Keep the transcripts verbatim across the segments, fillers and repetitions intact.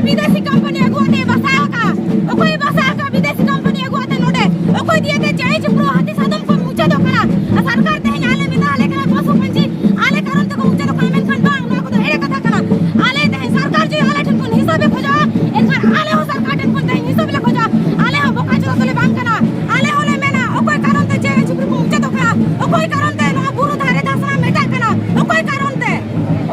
ᱵᱤᱫᱮᱥᱤ ᱠᱳᱢᱯᱟᱱᱤ ᱟᱹᱜᱩ ᱟᱛᱮ ᱵᱟᱥᱟ ᱟᱠᱟᱫ᱾ ᱚᱠᱚᱭ ᱵᱟᱥᱟ ᱟᱠᱟᱫ ᱵᱤᱫᱮᱥᱤ ᱠᱳᱢᱯᱟᱱᱤ ᱟᱹᱜᱩ ᱟᱛᱮ ᱱᱚᱰᱮ? ᱚᱠᱚᱭ ᱫᱤᱭᱮ ᱛᱮ ᱪᱮᱬᱮ ᱪᱤᱯᱨᱩ ᱦᱟᱹᱛᱤ ᱥᱟᱫᱚᱢ ᱠᱚ ᱢᱩᱪᱟᱹᱫᱚᱜ ᱠᱟᱱᱟ? ᱟᱨ ᱥᱚᱨᱠᱟᱨ ᱛᱮᱦᱮᱧ ᱟᱞᱮ ᱢᱮᱛᱟ ᱞᱮ ᱠᱟᱱᱟ ᱯᱚᱥᱩ ᱯᱟᱹᱧᱪᱤ, ᱟᱞᱮ ᱠᱟᱨᱚᱱ ᱛᱮᱠᱚ ᱢᱩᱪᱟᱹᱫᱚᱜ ᱠᱟᱱᱟ, ᱢᱮᱱᱠᱷᱟᱱ ᱵᱟᱝ, ᱱᱚᱣᱟ ᱠᱚᱫᱚ ᱮᱲᱮ ᱠᱟᱛᱷᱟ ᱠᱟᱱᱟ᱾ ᱟᱞᱮ ᱛᱮᱦᱮᱧ ᱥᱚᱨᱠᱟᱨ ᱡᱩᱫᱤ ᱟᱞᱮ ᱴᱷᱮᱱ ᱠᱷᱚᱱ ᱦᱤᱥᱟᱹᱵ ᱮ ᱠᱷᱚᱡᱚᱜᱼᱟ, ᱮᱱᱠᱷᱟᱱ ᱟᱞᱮ ᱦᱚᱸ ᱥᱚᱨᱠᱟᱨ ᱴᱷᱮᱱ ᱠᱷᱚᱱ ᱛᱮᱦᱮᱧ ᱦᱤᱥᱟᱹᱵ ᱞᱮ ᱠᱷᱚᱡᱚᱜᱼᱟ᱾ ᱟᱞᱮ ᱦᱚᱸ ᱵᱚᱠᱟ ᱪᱚᱨᱟ ᱫᱚᱞᱮ ᱵᱟᱝ ᱠᱟᱱᱟ, ᱟᱞᱮ ᱦᱚᱸᱞᱮ ᱢᱮᱱᱟ ᱚᱠᱚᱭ ᱠᱟᱨᱚᱱ ᱛᱮ ᱪᱮᱬᱮ ᱪᱤᱯᱨᱩ ᱠᱚ ᱢᱩᱪᱟᱹᱫᱚᱜ ᱠᱟᱱᱟ, ᱚᱠᱚᱭ ᱠᱟᱨᱚᱱ ᱛᱮ ᱱᱚᱣᱟ ᱵᱩᱨᱩ ᱫᱷᱟᱨᱮ ᱫᱷᱟᱥᱱᱟ ᱢᱮᱴᱟᱜ ᱠᱟᱱᱟ, ᱚᱠᱚᱭ ᱠᱟᱨᱚᱱ ᱛᱮ?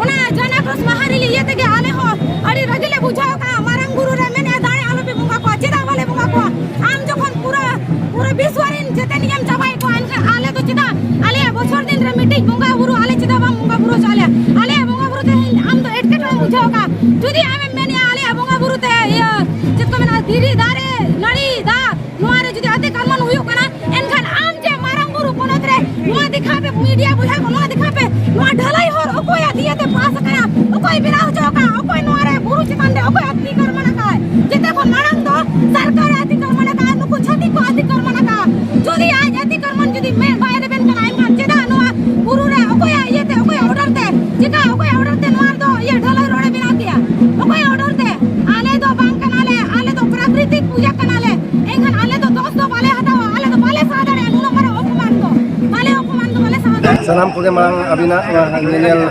ᱚᱱᱟ ᱡᱟᱱᱟ ᱠᱨᱚᱥ ᱢᱟᱦᱟ ᱨᱮᱞᱤ ᱤᱭᱟᱹ ᱛᱮᱜᱮ ᱟᱞᱮ ᱦᱚᱸ ᱟᱹᱰᱤ ᱨᱟᱹᱜᱤ ᱞᱮ ᱵᱩᱡᱷᱟᱹᱣ ᱠᱟᱜᱼᱟ᱾ ᱢᱟᱨᱟᱝ ᱵᱩᱨᱩ ᱨᱮ ᱢᱮᱱᱮᱫᱼᱟ ᱫᱟᱲᱮ ᱟᱞᱚᱯᱮ ᱵᱚᱸᱜᱟ ᱠᱚᱣᱟ, ᱪᱮᱫᱟᱜ ᱵᱟᱞᱮ ᱵᱚᱸᱜᱟ ᱠᱚᱣᱟ? ᱟᱢ ᱡᱚᱠᱷᱚᱱ ᱯᱩᱨᱟᱹ ᱯᱩᱨᱟᱹ ᱵᱤᱥᱣᱚ ᱨᱮᱱ ᱡᱮᱛᱮ ᱱᱤᱭᱚᱢ ᱪᱟᱵᱟᱭᱮᱫ ᱠᱚᱣᱟ, ᱮᱱᱠᱷᱟᱱ ᱟᱞᱮ ᱫᱚ ᱪᱮᱫᱟᱜ ᱟᱞᱮᱭᱟᱜ ᱵᱚᱪᱷᱚᱨ ᱫᱤᱱ ᱨᱮ ᱢᱤᱫᱴᱤᱡ ᱵᱚᱸᱜᱟ ᱵᱩᱨᱩ ᱟᱞᱮ ᱪᱮᱫᱟᱜ ᱵᱟᱢ ᱵᱚᱸᱜᱟ ᱵᱩᱨᱩ ᱦᱚᱪᱚ ᱟᱞᱮᱭᱟ? ᱟᱞᱮᱭᱟᱜ ᱵᱚᱸᱜᱟ ᱵᱩᱨᱩ ᱛᱮ ᱟᱢ ᱫᱚ ᱮᱴᱠᱮᱴᱚᱬᱮ ᱵᱩᱡᱷᱟᱹᱣ ᱠᱟᱜᱼᱟ᱾ ᱡᱩᱫᱤ ᱟᱢᱮᱢ ᱢᱮᱱᱮᱫᱼᱟ ᱟᱞᱮᱭᱟᱜ ᱵᱚᱸᱜᱟ ᱵᱩᱨᱩ ᱛᱮ ᱤᱭᱟᱹ ᱪᱮᱫ ᱠᱚ ᱢᱮᱱᱟ ᱫᱷᱤᱨᱤ ᱫᱟᱨᱮ ᱱᱟᱹᱲᱤ ᱫᱟᱜ ᱱᱚᱣᱟ ᱨᱮ ᱡᱩᱫᱤ ᱚᱛᱤᱠᱨᱚᱢᱚᱱ ᱦᱩᱭᱩᱜ ᱠᱟᱱᱟ, ᱮᱱᱠᱷᱟᱱ ᱟᱢ ᱡᱮ ᱢᱟᱨᱟᱝ ᱵᱩᱨᱩ ᱯᱚᱱᱚᱛ ᱨᱮ ᱱᱚᱣᱟ ᱫᱮᱠᱷᱟᱣ ᱯᱮ, ᱢᱤᱰᱤᱭᱟ ᱵᱚᱭᱦᱟ ᱠᱚ, ᱱᱚᱣᱟ ᱫᱮᱠᱷᱟᱣ ᱯᱮ, ᱱᱚᱣᱟ ᱰᱷᱟᱹᱞᱟᱹᱭ ᱦᱚᱨ ᱚᱠᱚᱭᱟᱜ ᱫᱤᱭᱟᱹ ᱛᱮ ᱯᱟᱥ ᱟᱠᱟᱱᱟ? ᱚᱠᱚᱭ ᱵᱮᱱᱟᱣ ᱦᱚᱪᱚ ᱟᱠᱟᱫ? ᱚᱠᱚᱭ ᱱᱚᱣᱟ ᱨᱮ ᱵᱩᱨᱩ ᱪᱮᱛᱟᱱ ᱨᱮ ᱚᱠᱚᱭ ᱚᱛᱤᱠᱨᱚᱢᱚᱱ ᱟᱠᱟᱫ? ᱡᱮᱛᱮ ᱠᱷᱚᱱ ᱢᱟᱲᱟᱝ ᱫᱚ ᱥᱚᱨᱠᱟᱨ ᱮ ᱚᱛᱤᱠᱨᱚᱢᱚᱱ ᱟᱠᱟᱫ, ᱱᱩᱠᱩ ᱪᱷᱟᱹᱛᱤᱠ ᱠᱚ ᱚᱛᱤᱠᱨᱚᱢᱚᱱ ᱟᱠᱟᱫ᱾ ᱡᱩᱫᱤ ᱟᱡ ᱚᱛᱤᱠᱨᱚᱢᱚᱱ ᱡᱩᱫᱤ ᱢᱮᱫ ᱵᱟᱭ ᱨᱮᱵᱮᱱ ᱠᱟᱱᱟ, ᱮᱱᱠᱷᱟᱱ ᱪᱮᱫᱟᱜ ᱱᱚᱣᱟ ᱵᱩᱨᱩ ᱨᱮ ᱚᱠᱚᱭᱟᱜ ᱤᱭᱟᱹ ᱛᱮ, ᱚᱠᱚᱭᱟᱜ ᱚᱨᱰᱟᱨ ᱛᱮ? ᱪᱮᱫᱟᱜ ᱚᱠᱚᱭᱟᱜ ᱚᱨᱰᱟᱨ ᱛᱮ ᱱᱚᱣᱟ ᱫᱚ ᱤᱭᱟᱹ ᱰᱷᱟᱹᱞᱟᱹᱭ ᱨᱚᱲ ᱮ ᱵᱮᱱᱟᱣ ᱠᱮᱭᱟ? ᱚᱠᱚᱭᱟᱜ ᱚᱨᱰᱟᱨ ᱛᱮ? ᱟᱞᱮ ᱫᱚ ᱵᱟᱝ ᱠᱟᱱᱟᱞᱮ, ᱟᱞᱮ ᱫᱚ ᱯᱨᱟᱠᱨᱤᱛᱤᱠ ᱯᱩᱡᱟ ᱠᱟᱱᱟᱞᱮ᱾ ᱮᱱᱠᱷᱟᱱ ᱟᱞᱮ ᱫᱚ ᱫᱚᱥ ᱫᱚ ᱵᱟᱞᱮ ᱦᱟᱛᱟᱣᱟ, ᱟᱞᱮ ᱫᱚ ᱵᱟᱞᱮ ᱥᱟᱦᱟ ᱫᱟᱲᱮᱭᱟᱜᱼᱟ ᱱᱩᱱᱟᱹᱜ ᱢᱟᱨᱟᱝ ᱚᱯᱚᱢᱟᱱ ᱫᱚ, ᱵᱟᱞᱮ ᱚᱯᱚᱢᱟᱱ ᱫᱚ ᱵᱟᱞᱮ ᱥᱟᱦᱟ ᱫᱟᱲᱮᱭᱟᱜᱼᱟ᱾ ᱥᱟᱱᱟᱢ ᱠᱚᱜᱮ ᱢᱟᱲᱟᱝ ᱟᱹᱵᱤᱱᱟᱜ ᱚᱱᱟ ᱧᱮᱧᱮᱞ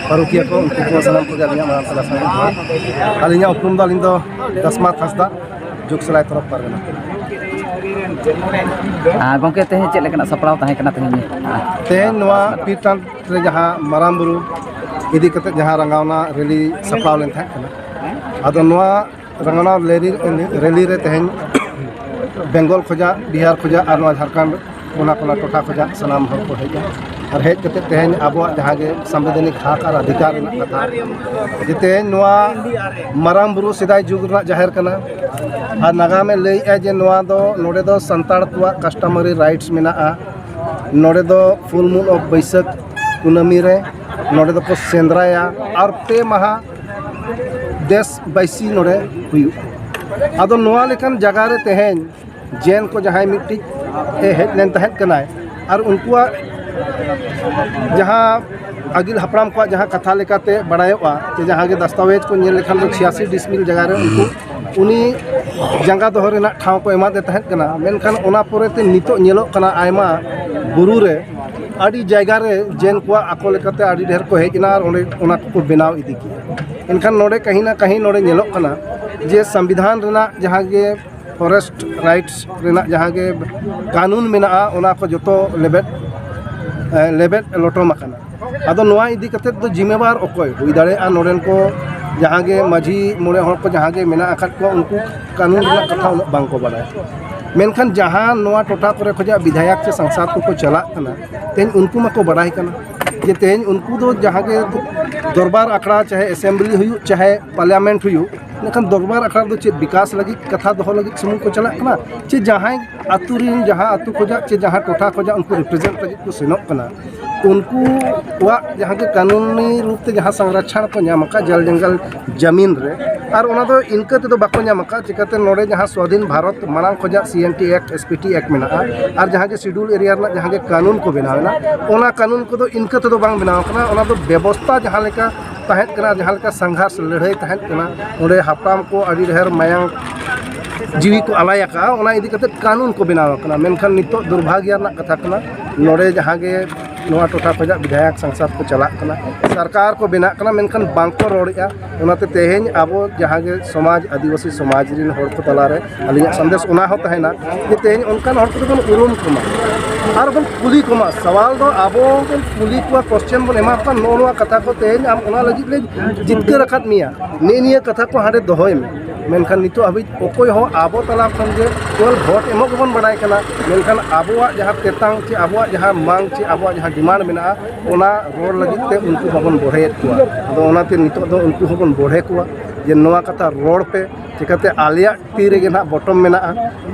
ᱯᱟᱹᱨᱩᱠᱷᱤᱭᱟᱹ ᱠᱚ, ᱩᱱᱠᱩ ᱠᱚ ᱥᱟᱱᱟᱢ ᱠᱚᱜᱮ ᱟᱹᱞᱤᱧᱟᱜ ᱢᱟᱲᱟᱝ ᱥᱟᱞᱟᱜ ᱥᱟᱹᱜᱩᱱ ᱡᱚᱦᱟᱨ᱾ ᱟᱹᱞᱤᱧᱟᱜ ᱩᱯᱨᱩᱢ ᱫᱚ ᱟᱹᱞᱤᱧ ᱫᱚ ᱫᱟᱥᱢᱟᱛ ᱦᱟᱸᱥᱫᱟ, ᱡᱳᱜᱽ ᱥᱮᱞᱟᱭ ᱛᱚᱨᱚᱯ ᱯᱟᱨᱜᱟᱱᱟ᱾ ᱟᱨ ᱜᱚᱢᱠᱮ, ᱛᱮᱦᱮᱧ ᱪᱮᱫ ᱞᱮᱠᱟᱱᱟᱜ ᱥᱟᱯᱲᱟᱣ ᱛᱟᱦᱮᱸ ᱠᱟᱱᱟ ᱛᱮᱦᱮᱧ? ᱛᱮᱦᱮᱧ ᱱᱚᱣᱟ ᱯᱤᱨ ᱴᱟᱸᱰ ᱨᱮ ᱡᱟᱦᱟᱸ ᱢᱟᱨᱟᱝ ᱵᱩᱨᱩ ᱤᱫᱤ ᱠᱟᱛᱮ ᱡᱟᱦᱟᱸ ᱨᱟᱸᱜᱟᱣᱱᱟ ᱨᱮᱞᱤ ᱥᱟᱯᱲᱟᱣ ᱞᱮᱱ ᱛᱟᱦᱮᱸ ᱠᱟᱱᱟ, ᱟᱫᱚ ᱱᱚᱣᱟ ᱨᱟᱸᱜᱟᱣᱱᱟ ᱨᱮᱞᱤ, ᱨᱮᱞᱤ ᱨᱮ ᱛᱮᱦᱮᱧ ᱵᱮᱝᱜᱚᱞ ᱠᱷᱚᱡᱟᱜ, ᱵᱤᱦᱟᱨ ᱠᱷᱚᱡᱟᱜ ᱟᱨ ᱱᱚᱣᱟ ᱡᱷᱟᱲᱠᱷᱚᱸᱰ ᱠᱚᱱᱟ ᱠᱚᱱᱟ ᱴᱚᱴᱷᱟ ᱠᱷᱚᱡᱟᱜ ᱥᱟᱱᱟᱢ ᱦᱚᱲ ᱠᱚ ᱦᱮᱡ ᱮᱱᱟ᱾ ᱟᱨ ᱦᱮᱡ ᱠᱟᱛᱮ ᱛᱮᱦᱮᱧ ᱟᱵᱚᱣᱟᱜ ᱡᱟᱦᱟᱸ ᱜᱮ ᱥᱟᱢᱵᱤᱫᱷᱟᱱᱤᱠ ᱦᱟᱠ ᱟᱨ ᱚᱫᱷᱤᱠᱟᱨ ᱨᱮᱱᱟᱜ ᱠᱟᱛᱷᱟ, ᱡᱮ ᱛᱮᱦᱮᱧ ᱱᱚᱣᱟ ᱢᱟᱨᱟᱝ ᱵᱩᱨᱩ ᱥᱮᱫᱟᱭ ᱡᱩᱜᱽ ᱨᱮᱱᱟᱜ ᱡᱟᱦᱮᱨ ᱠᱟᱱᱟ᱾ ᱟᱨ ᱱᱟᱜᱟᱢᱮ ᱞᱟᱹᱭᱮᱫᱼᱟ ᱡᱮ ᱱᱚᱣᱟ ᱫᱚ, ᱱᱚᱰᱮ ᱫᱚ ᱥᱟᱱᱛᱟᱲ ᱠᱚᱣᱟᱜ customary rights ᱢᱮᱱᱟᱜᱼᱟ᱾ ᱱᱚᱰᱮ ᱫᱚ full moon of ᱵᱟᱹᱭᱥᱟᱹᱠᱷ ᱠᱩᱱᱟᱹᱢᱤ ᱨᱮ ᱱᱚᱰᱮ ᱫᱚᱠᱚ ᱥᱮᱸᱫᱽᱨᱟᱭᱟ ᱟᱨ ᱯᱮ ᱢᱟᱦᱟ ᱫᱮᱥ ᱵᱟᱹᱭᱥᱤ ᱱᱚᱰᱮ ᱦᱩᱭᱩᱜᱼᱟ᱾ ᱟᱫᱚ ᱱᱚᱣᱟ ᱞᱮᱠᱟᱱ ᱡᱟᱭᱜᱟ ᱨᱮ ᱛᱮᱦᱮᱧ ᱡᱮᱱ ᱠᱚ ᱡᱟᱦᱟᱸᱭ ᱢᱤᱫᱴᱤᱡ ᱮ ᱦᱮᱡ ᱞᱮᱱ ᱛᱟᱦᱮᱸᱫ ᱠᱟᱱᱟᱭ, ᱟᱨ ᱩᱱᱠᱩᱣᱟᱜ ᱡᱟᱦᱟᱸ ᱟᱹᱜᱤᱞ ᱦᱟᱯᱲᱟᱢ ᱠᱚᱣᱟᱜ ᱡᱟᱦᱟᱸ ᱠᱟᱛᱷᱟ ᱞᱮᱠᱟᱛᱮ ᱵᱟᱲᱟᱭᱚᱜᱼᱟ, ᱡᱮ ᱡᱟᱦᱟᱸ ᱜᱮ ᱫᱟᱥᱛᱟᱣᱮᱡᱽ ᱠᱚ ᱧᱮᱞ ᱞᱮᱠᱷᱟᱱ ᱫᱚ ᱪᱷᱤᱭᱟᱥᱤ ᱰᱤᱥᱢᱤᱞ ᱡᱟᱭᱜᱟ ᱨᱮ ᱩᱱᱠᱩ ᱩᱱᱤ ᱡᱟᱸᱜᱟ ᱫᱚᱦᱚ ᱨᱮᱱᱟᱜ ᱴᱷᱟᱶ ᱠᱚ ᱮᱢᱟᱫᱮ ᱛᱟᱦᱮᱸᱫ ᱠᱟᱱᱟ᱾ ᱢᱮᱱᱠᱷᱟᱱ ᱚᱱᱟ ᱯᱚᱨᱮᱛᱮ ᱱᱤᱛᱚᱜ ᱧᱮᱞᱚᱜ ᱠᱟᱱᱟ, ᱟᱭᱢᱟ ᱵᱩᱨᱩ ᱨᱮ ᱟᱹᱰᱤ ᱡᱟᱭᱜᱟ ᱨᱮ ᱡᱮᱱ ᱠᱚᱣᱟᱜ ᱟᱠᱚ ᱞᱮᱠᱟᱛᱮ ᱟᱹᱰᱤ ᱰᱷᱮᱨ ᱠᱚ ᱦᱮᱡ ᱮᱱᱟ ᱟᱨ ᱚᱸᱰᱮ ᱚᱱᱟ ᱠᱚᱠᱚ ᱵᱮᱱᱟᱣ ᱤᱫᱤ ᱠᱮᱫᱟ᱾ ᱮᱱᱠᱷᱟᱱ ᱱᱚᱰᱮ ᱠᱟᱹᱦᱤ ᱱᱟ ᱠᱟᱹᱦᱤ ᱱᱚᱰᱮ ᱧᱮᱞᱚᱜ ᱠᱟᱱᱟ ᱡᱮ ᱥᱚᱝᱵᱤᱫᱷᱟᱱ ᱨᱮᱱᱟᱜ ᱡᱟᱦᱟᱸ ᱜᱮ ᱯᱷᱚᱨᱮᱥᱴ ᱨᱟᱭᱤᱴᱥ ᱨᱮᱱᱟᱜ ᱡᱟᱦᱟᱸ ᱜᱮ ᱠᱟᱹᱱᱩᱱ ᱢᱮᱱᱟᱜᱼᱟ, ᱚᱱᱟ ᱠᱚ ᱡᱚᱛᱚ ᱞᱮᱵᱮᱫ, ᱮ, ᱞᱮᱵᱮᱫ ᱞᱚᱴᱚᱢ ᱟᱠᱟᱱᱟ᱾ ᱟᱫᱚ ᱱᱚᱣᱟ ᱤᱫᱤ ᱠᱟᱛᱮᱫ ᱫᱚ ᱡᱤᱢᱮᱵᱟᱨ ᱚᱠᱚᱭ ᱦᱩᱭ ᱫᱟᱲᱮᱭᱟᱜᱼᱟ? ᱱᱚᱰᱮᱱ ᱠᱚ ᱡᱟᱦᱟᱸ ᱜᱮ ᱢᱟᱹᱡᱷᱤ ᱢᱚᱬᱮ ᱦᱚᱲ ᱠᱚ ᱡᱟᱦᱟᱸ ᱜᱮ ᱢᱮᱱᱟᱜ ᱟᱠᱟᱫ ᱠᱚᱣᱟ, ᱩᱱᱠᱩ ᱠᱟᱹᱱᱩᱱ ᱨᱮᱱᱟᱜ ᱠᱟᱛᱷᱟ ᱩᱱᱟᱹᱜ ᱵᱟᱝ ᱠᱚ ᱵᱟᱲᱟᱭᱟ᱾ ᱢᱮᱱᱠᱷᱟᱱ ᱡᱟᱦᱟᱸ ᱱᱚᱣᱟ ᱴᱚᱴᱷᱟ ᱠᱚᱨᱮ ᱠᱷᱚᱱᱟᱜ ᱵᱤᱫᱷᱟᱭᱚᱠ ᱥᱮ ᱥᱟᱝᱥᱟᱫ ᱠᱚᱠᱚ ᱪᱟᱞᱟᱜ ᱠᱟᱱᱟ, ᱛᱮᱦᱮᱧ ᱩᱱᱠᱩ ᱢᱟᱠᱚ ᱵᱟᱲᱟᱭ ᱠᱟᱱᱟ ᱡᱮ ᱛᱮᱦᱮᱧ ᱩᱱᱠᱩ ᱫᱚ ᱡᱟᱦᱟᱸ ᱜᱮ ᱫᱚᱨᱵᱟᱨ ᱟᱠᱷᱲᱟ, ᱪᱟᱦᱮ ᱮᱥᱮᱢᱵᱞᱤ ᱦᱩᱭᱩᱜ, ᱪᱟᱦᱮ ᱯᱟᱨᱞᱤᱭᱟᱢᱮᱱᱴ ᱦᱩᱭᱩᱜ, ᱢᱮᱱᱠᱷᱟᱱ ᱫᱚᱨᱵᱟᱨ ᱟᱠᱷᱲᱟ ᱨᱮᱫᱚ ᱪᱮᱫ ᱵᱤᱠᱟᱥ ᱞᱟᱹᱜᱤᱫ ᱠᱟᱛᱷᱟ ᱫᱚᱦᱚ ᱞᱟᱹᱜᱤᱫ ᱥᱩᱢᱩᱝ ᱠᱚ ᱪᱟᱞᱟᱜ ᱠᱟᱱᱟ, ᱪᱮ ᱡᱟᱦᱟᱸᱭ ᱟᱹᱛᱩ ᱨᱤᱱ, ᱡᱟᱦᱟᱸ ᱟᱹᱛᱩ ᱠᱷᱚᱱᱟᱜ ᱪᱮ ᱡᱟᱦᱟᱸ ᱴᱚᱴᱷᱟ ᱠᱷᱚᱱᱟᱜ ᱩᱱᱠᱩ ᱨᱤᱯᱨᱮᱡᱮᱱᱴ ᱞᱟᱹᱜᱤᱫ ᱠᱚ ᱥᱮᱱᱚᱜ ᱠᱟᱱᱟ, ᱩᱱᱠᱩᱣᱟᱜ ᱡᱟᱦᱟᱸ ᱜᱮ ᱠᱟᱹᱱᱩᱱᱤ ᱨᱩᱯ ᱛᱮ ᱡᱟᱦᱟᱸ ᱥᱚᱝᱨᱚᱠᱷᱚᱱ ᱠᱚ ᱧᱟᱢ ᱟᱠᱟᱫ ᱡᱚᱞ ᱡᱚᱝᱜᱚᱞ ᱡᱟᱢᱤᱱ ᱨᱮ, ᱟᱨ ᱚᱱᱟ ᱫᱚ ᱤᱱᱠᱟᱹ ᱛᱮᱫᱚ ᱵᱟᱠᱚ ᱧᱟᱢ ᱟᱠᱟᱫ᱾ ᱪᱤᱠᱟᱹᱛᱮ ᱱᱚᱰᱮ ᱡᱟᱦᱟᱸ ᱥᱣᱟᱫᱷᱤᱱ ᱵᱷᱟᱨᱚᱛ ᱢᱟᱲᱟᱝ ᱠᱷᱚᱱᱟᱜ C N T act, S P T act ᱢᱮᱱᱟᱜᱼᱟ, ᱟᱨ ᱡᱟᱦᱟᱸ ᱜᱮ ᱥᱤᱰᱩᱞ ᱮᱨᱤᱭᱟ ᱨᱮᱱᱟᱜ ᱡᱟᱦᱟᱸ ᱜᱮ ᱠᱟᱹᱱᱩᱱ ᱠᱚ ᱵᱮᱱᱟᱣ ᱮᱱᱟ, ᱚᱱᱟ ᱠᱟᱹᱱᱩᱱ ᱠᱚᱫᱚ ᱤᱱᱠᱟᱹ ᱛᱮᱫᱚ ᱵᱟᱝ ᱵᱮᱱᱟᱣ ᱟᱠᱟᱱᱟ᱾ ᱚᱱᱟ ᱫᱚ ᱵᱮᱵᱚᱥᱛᱟ ᱡᱟᱦᱟᱸ ᱞᱮᱠᱟ ᱛᱟᱦᱮᱸᱫ ᱠᱟᱱᱟ, ᱡᱟᱦᱟᱸ ᱞᱮᱠᱟ ᱥᱚᱝᱜᱷᱟᱨᱥ ᱞᱟᱹᱲᱦᱟᱹᱭ ᱛᱟᱦᱮᱸᱫ ᱠᱟᱱᱟ, ᱚᱸᱰᱮ ᱦᱟᱯᱲᱟᱢ ᱠᱚ ᱟᱹᱰᱤ ᱰᱷᱮᱨ ᱢᱟᱭᱟᱝ ᱡᱤᱣᱤ ᱠᱚ ᱟᱞᱟᱭ ᱟᱠᱟᱫᱼᱟ, ᱚᱱᱟ ᱤᱫᱤ ᱠᱟᱛᱮᱫ ᱠᱟᱹᱱᱩᱱ ᱠᱚ ᱵᱮᱱᱟᱣ ᱟᱠᱟᱱᱟ᱾ ᱢᱮᱱᱠᱷᱟᱱ ᱱᱤᱛᱚᱜ ᱫᱩᱨᱵᱷᱟᱜᱽᱭᱚ ᱨᱮᱱᱟᱜ ᱠᱟᱛᱷᱟ ᱠᱟᱱᱟ, ᱱᱚᱰᱮ ᱡᱟᱦᱟᱸ ᱜᱮ ᱱᱚᱣᱟ ᱴᱚᱴᱷᱟ ᱠᱷᱚᱱᱟᱜ ᱵᱤᱫᱷᱟᱭᱚᱠ ᱥᱟᱝᱥᱟᱫ ᱠᱚ ᱪᱟᱞᱟᱜ ᱠᱟᱱᱟ, ᱥᱚᱨᱠᱟᱨ ᱠᱚ ᱵᱮᱱᱟᱜ ᱠᱟᱱᱟ, ᱢᱮᱱᱠᱷᱟᱱ ᱵᱟᱝ ᱠᱚ ᱨᱚᱲᱮᱫᱼᱟ᱾ ᱚᱱᱟᱛᱮ ᱛᱮᱦᱮᱧ ᱟᱵᱚ ᱡᱟᱦᱟᱸ ᱜᱮ ᱥᱚᱢᱟᱡᱽ, ᱟᱹᱫᱤᱵᱟᱹᱥᱤ ᱥᱚᱢᱟᱡᱽ ᱨᱤᱱ ᱦᱚᱲ ᱠᱚ ᱛᱟᱞᱟᱨᱮ ᱟᱹᱞᱤᱧᱟᱜ ᱥᱟᱸᱫᱮᱥ ᱚᱱᱟ ᱦᱚᱸ ᱛᱟᱦᱮᱱᱟ ᱡᱮ ᱛᱮᱦᱮᱧ ᱚᱱᱠᱟᱱ ᱦᱚᱲ ᱠᱚᱫᱚ ᱵᱚᱱ ᱩᱨᱩᱢ ᱠᱚᱢᱟ ᱟᱨ ᱵᱚᱱ ᱠᱩᱞᱤ ᱠᱚᱢᱟ᱾ ᱥᱟᱣᱟᱞ ᱫᱚ ᱟᱵᱚ ᱵᱚᱱ ᱠᱩᱞᱤ ᱠᱚᱣᱟ, ᱠᱚᱥᱪᱮᱱ ᱵᱚᱱ ᱮᱢᱟ ᱠᱚᱣᱟ, ᱱᱚᱜᱼᱚ ᱱᱚᱣᱟ ᱠᱟᱛᱷᱟ ᱠᱚ ᱛᱮᱦᱮᱧ ᱟᱢ ᱚᱱᱟ ᱞᱟᱹᱜᱤᱫ ᱞᱮ ᱡᱤᱛᱠᱟᱹᱨ ᱟᱠᱟᱫ ᱢᱮᱭᱟ, ᱱᱮᱜᱼᱮ ᱱᱤᱭᱟᱹ ᱠᱟᱛᱷᱟ ᱠᱚ ᱦᱟᱸᱰᱮ ᱫᱚᱦᱚᱭ ᱢᱮ᱾ ᱢᱮᱱᱠᱷᱟᱱ ᱱᱤᱛᱚᱜ ᱦᱟᱹᱵᱤᱡ ᱚᱠᱚᱭ ᱦᱚᱸ ᱟᱵᱚ ᱛᱟᱞᱟ ᱠᱷᱚᱱ ᱜᱮ ᱠᱮᱵᱚᱞ ᱵᱷᱳᱴ ᱮᱢᱚᱜ ᱜᱮᱵᱚᱱ ᱵᱟᱲᱟᱭ ᱠᱟᱱᱟ, ᱢᱮᱱᱠᱷᱟᱱ ᱟᱵᱚᱣᱟᱜ ᱡᱟᱦᱟᱸ ᱛᱮᱛᱟᱝ ᱪᱮ ᱟᱵᱚᱣᱟᱜ ᱡᱟᱦᱟᱸ ᱢᱟᱝ ᱪᱮ ᱟᱵᱚᱣᱟᱜ ᱡᱟᱦᱟᱸ ᱰᱤᱢᱟᱱᱰ ᱢᱮᱱᱟᱜᱼᱟ, ᱚᱱᱟ ᱨᱚᱲ ᱞᱟᱹᱜᱤᱫ ᱛᱮ ᱩᱱᱠᱩ ᱵᱟᱵᱚᱱ ᱵᱚᱲᱦᱮᱭᱮᱫ ᱠᱚᱣᱟ᱾ ᱟᱫᱚ ᱚᱱᱟᱛᱮ ᱱᱤᱛᱚᱜ ᱫᱚ ᱩᱱᱠᱩ ᱦᱚᱸᱵᱚᱱ ᱵᱚᱲᱦᱮ ᱠᱚᱣᱟ ᱡᱮ ᱱᱚᱣᱟ ᱠᱟᱛᱷᱟ ᱨᱚᱲ ᱯᱮ, ᱪᱤᱠᱟᱹᱛᱮ ᱟᱞᱮᱭᱟᱜ ᱛᱤ ᱨᱮᱜᱮ ᱱᱟᱦᱟᱜ ᱵᱚᱴᱚᱢ ᱢᱮᱱᱟᱜᱼᱟ᱾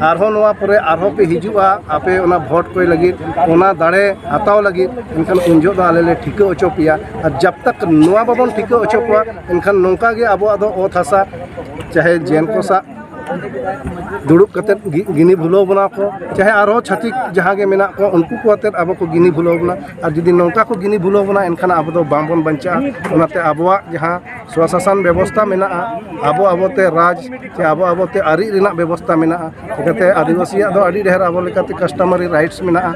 ᱟᱨᱦᱚᱸ ᱱᱚᱣᱟ ᱯᱚᱨᱮ ᱟᱨᱦᱚᱸ ᱯᱮ ᱦᱤᱡᱩᱜᱼᱟ ᱟᱯᱮ ᱚᱱᱟ ᱵᱷᱳᱴ ᱠᱚᱭ ᱞᱟᱹᱜᱤᱫ, ᱚᱱᱟ ᱫᱟᱲᱮ ᱦᱟᱛᱟᱣ ᱞᱟᱹᱜᱤᱫ, ᱮᱱᱠᱷᱟᱱ ᱩᱱ ᱡᱚᱦᱚᱜ ᱫᱚ ᱟᱞᱮ ᱞᱮ ᱴᱷᱤᱠᱟᱹ ᱦᱚᱪᱚ ᱯᱮᱭᱟ᱾ ᱟᱨ ᱡᱟᱵ ᱛᱟᱠ ᱱᱚᱣᱟ ᱵᱟᱵᱚᱱ ᱴᱷᱤᱠᱟᱹ ᱦᱚᱪᱚ ᱠᱚᱣᱟ, ᱮᱱᱠᱷᱟᱱ ᱱᱚᱝᱠᱟ ᱜᱮ ᱟᱵᱚᱣᱟᱜ ᱫᱚ ᱚᱛ ᱦᱟᱥᱟ, ᱪᱟᱦᱮ ᱡᱮᱱ ᱠᱚ ᱥᱟᱜ ᱫᱩᱲᱩᱵ ᱠᱟᱛᱮᱫ ᱜᱤ- ᱜᱤᱱᱤ ᱵᱷᱩᱞᱟᱹᱣ ᱵᱚᱱᱟ ᱠᱚ, ᱪᱟᱦᱮ ᱟᱨᱦᱚᱸ ᱪᱷᱟᱹᱛᱤᱠ ᱡᱟᱦᱟᱸ ᱜᱮ ᱢᱮᱱᱟᱜ ᱠᱚ, ᱩᱱᱠᱩ ᱠᱚ ᱟᱛᱮᱫ ᱟᱵᱚ ᱠᱚ ᱜᱤᱱᱤ ᱵᱷᱩᱞᱟᱹᱣ ᱵᱚᱱᱟ᱾ ᱟᱨ ᱡᱩᱫᱤ ᱱᱚᱝᱠᱟ ᱠᱚ ᱜᱤᱱᱤ ᱵᱷᱩᱞᱟᱹᱣ ᱵᱚᱱᱟ, ᱮᱱᱠᱷᱟᱱ ᱟᱵᱚ ᱫᱚ ᱵᱟᱝᱵᱚᱱ ᱵᱟᱧᱪᱟᱜᱼᱟ᱾ ᱚᱱᱟᱛᱮ ᱟᱵᱚᱣᱟᱜ ᱡᱟᱦᱟᱸ ᱥᱣᱟᱥᱟᱥᱚᱱ ᱵᱮᱵᱚᱥᱛᱷᱟ ᱢᱮᱱᱟᱜᱼᱟ, ᱟᱵᱚ ᱟᱵᱚᱛᱮ ᱨᱟᱡᱽ ᱪᱮ ᱟᱵᱚ ᱟᱵᱚᱛᱮ ᱟᱹᱨᱤ ᱨᱮᱱᱟᱜ ᱵᱮᱵᱚᱥᱛᱷᱟ ᱢᱮᱱᱟᱜᱼᱟ᱾ ᱪᱤᱠᱟᱹᱛᱮ ᱟᱹᱫᱤᱵᱟᱹᱥᱤᱭᱟᱜ ᱫᱚ ᱟᱹᱰᱤ ᱰᱷᱮᱨ ᱟᱵᱚ ᱞᱮᱠᱟᱛᱮ customary rights ᱢᱮᱱᱟᱜᱼᱟ,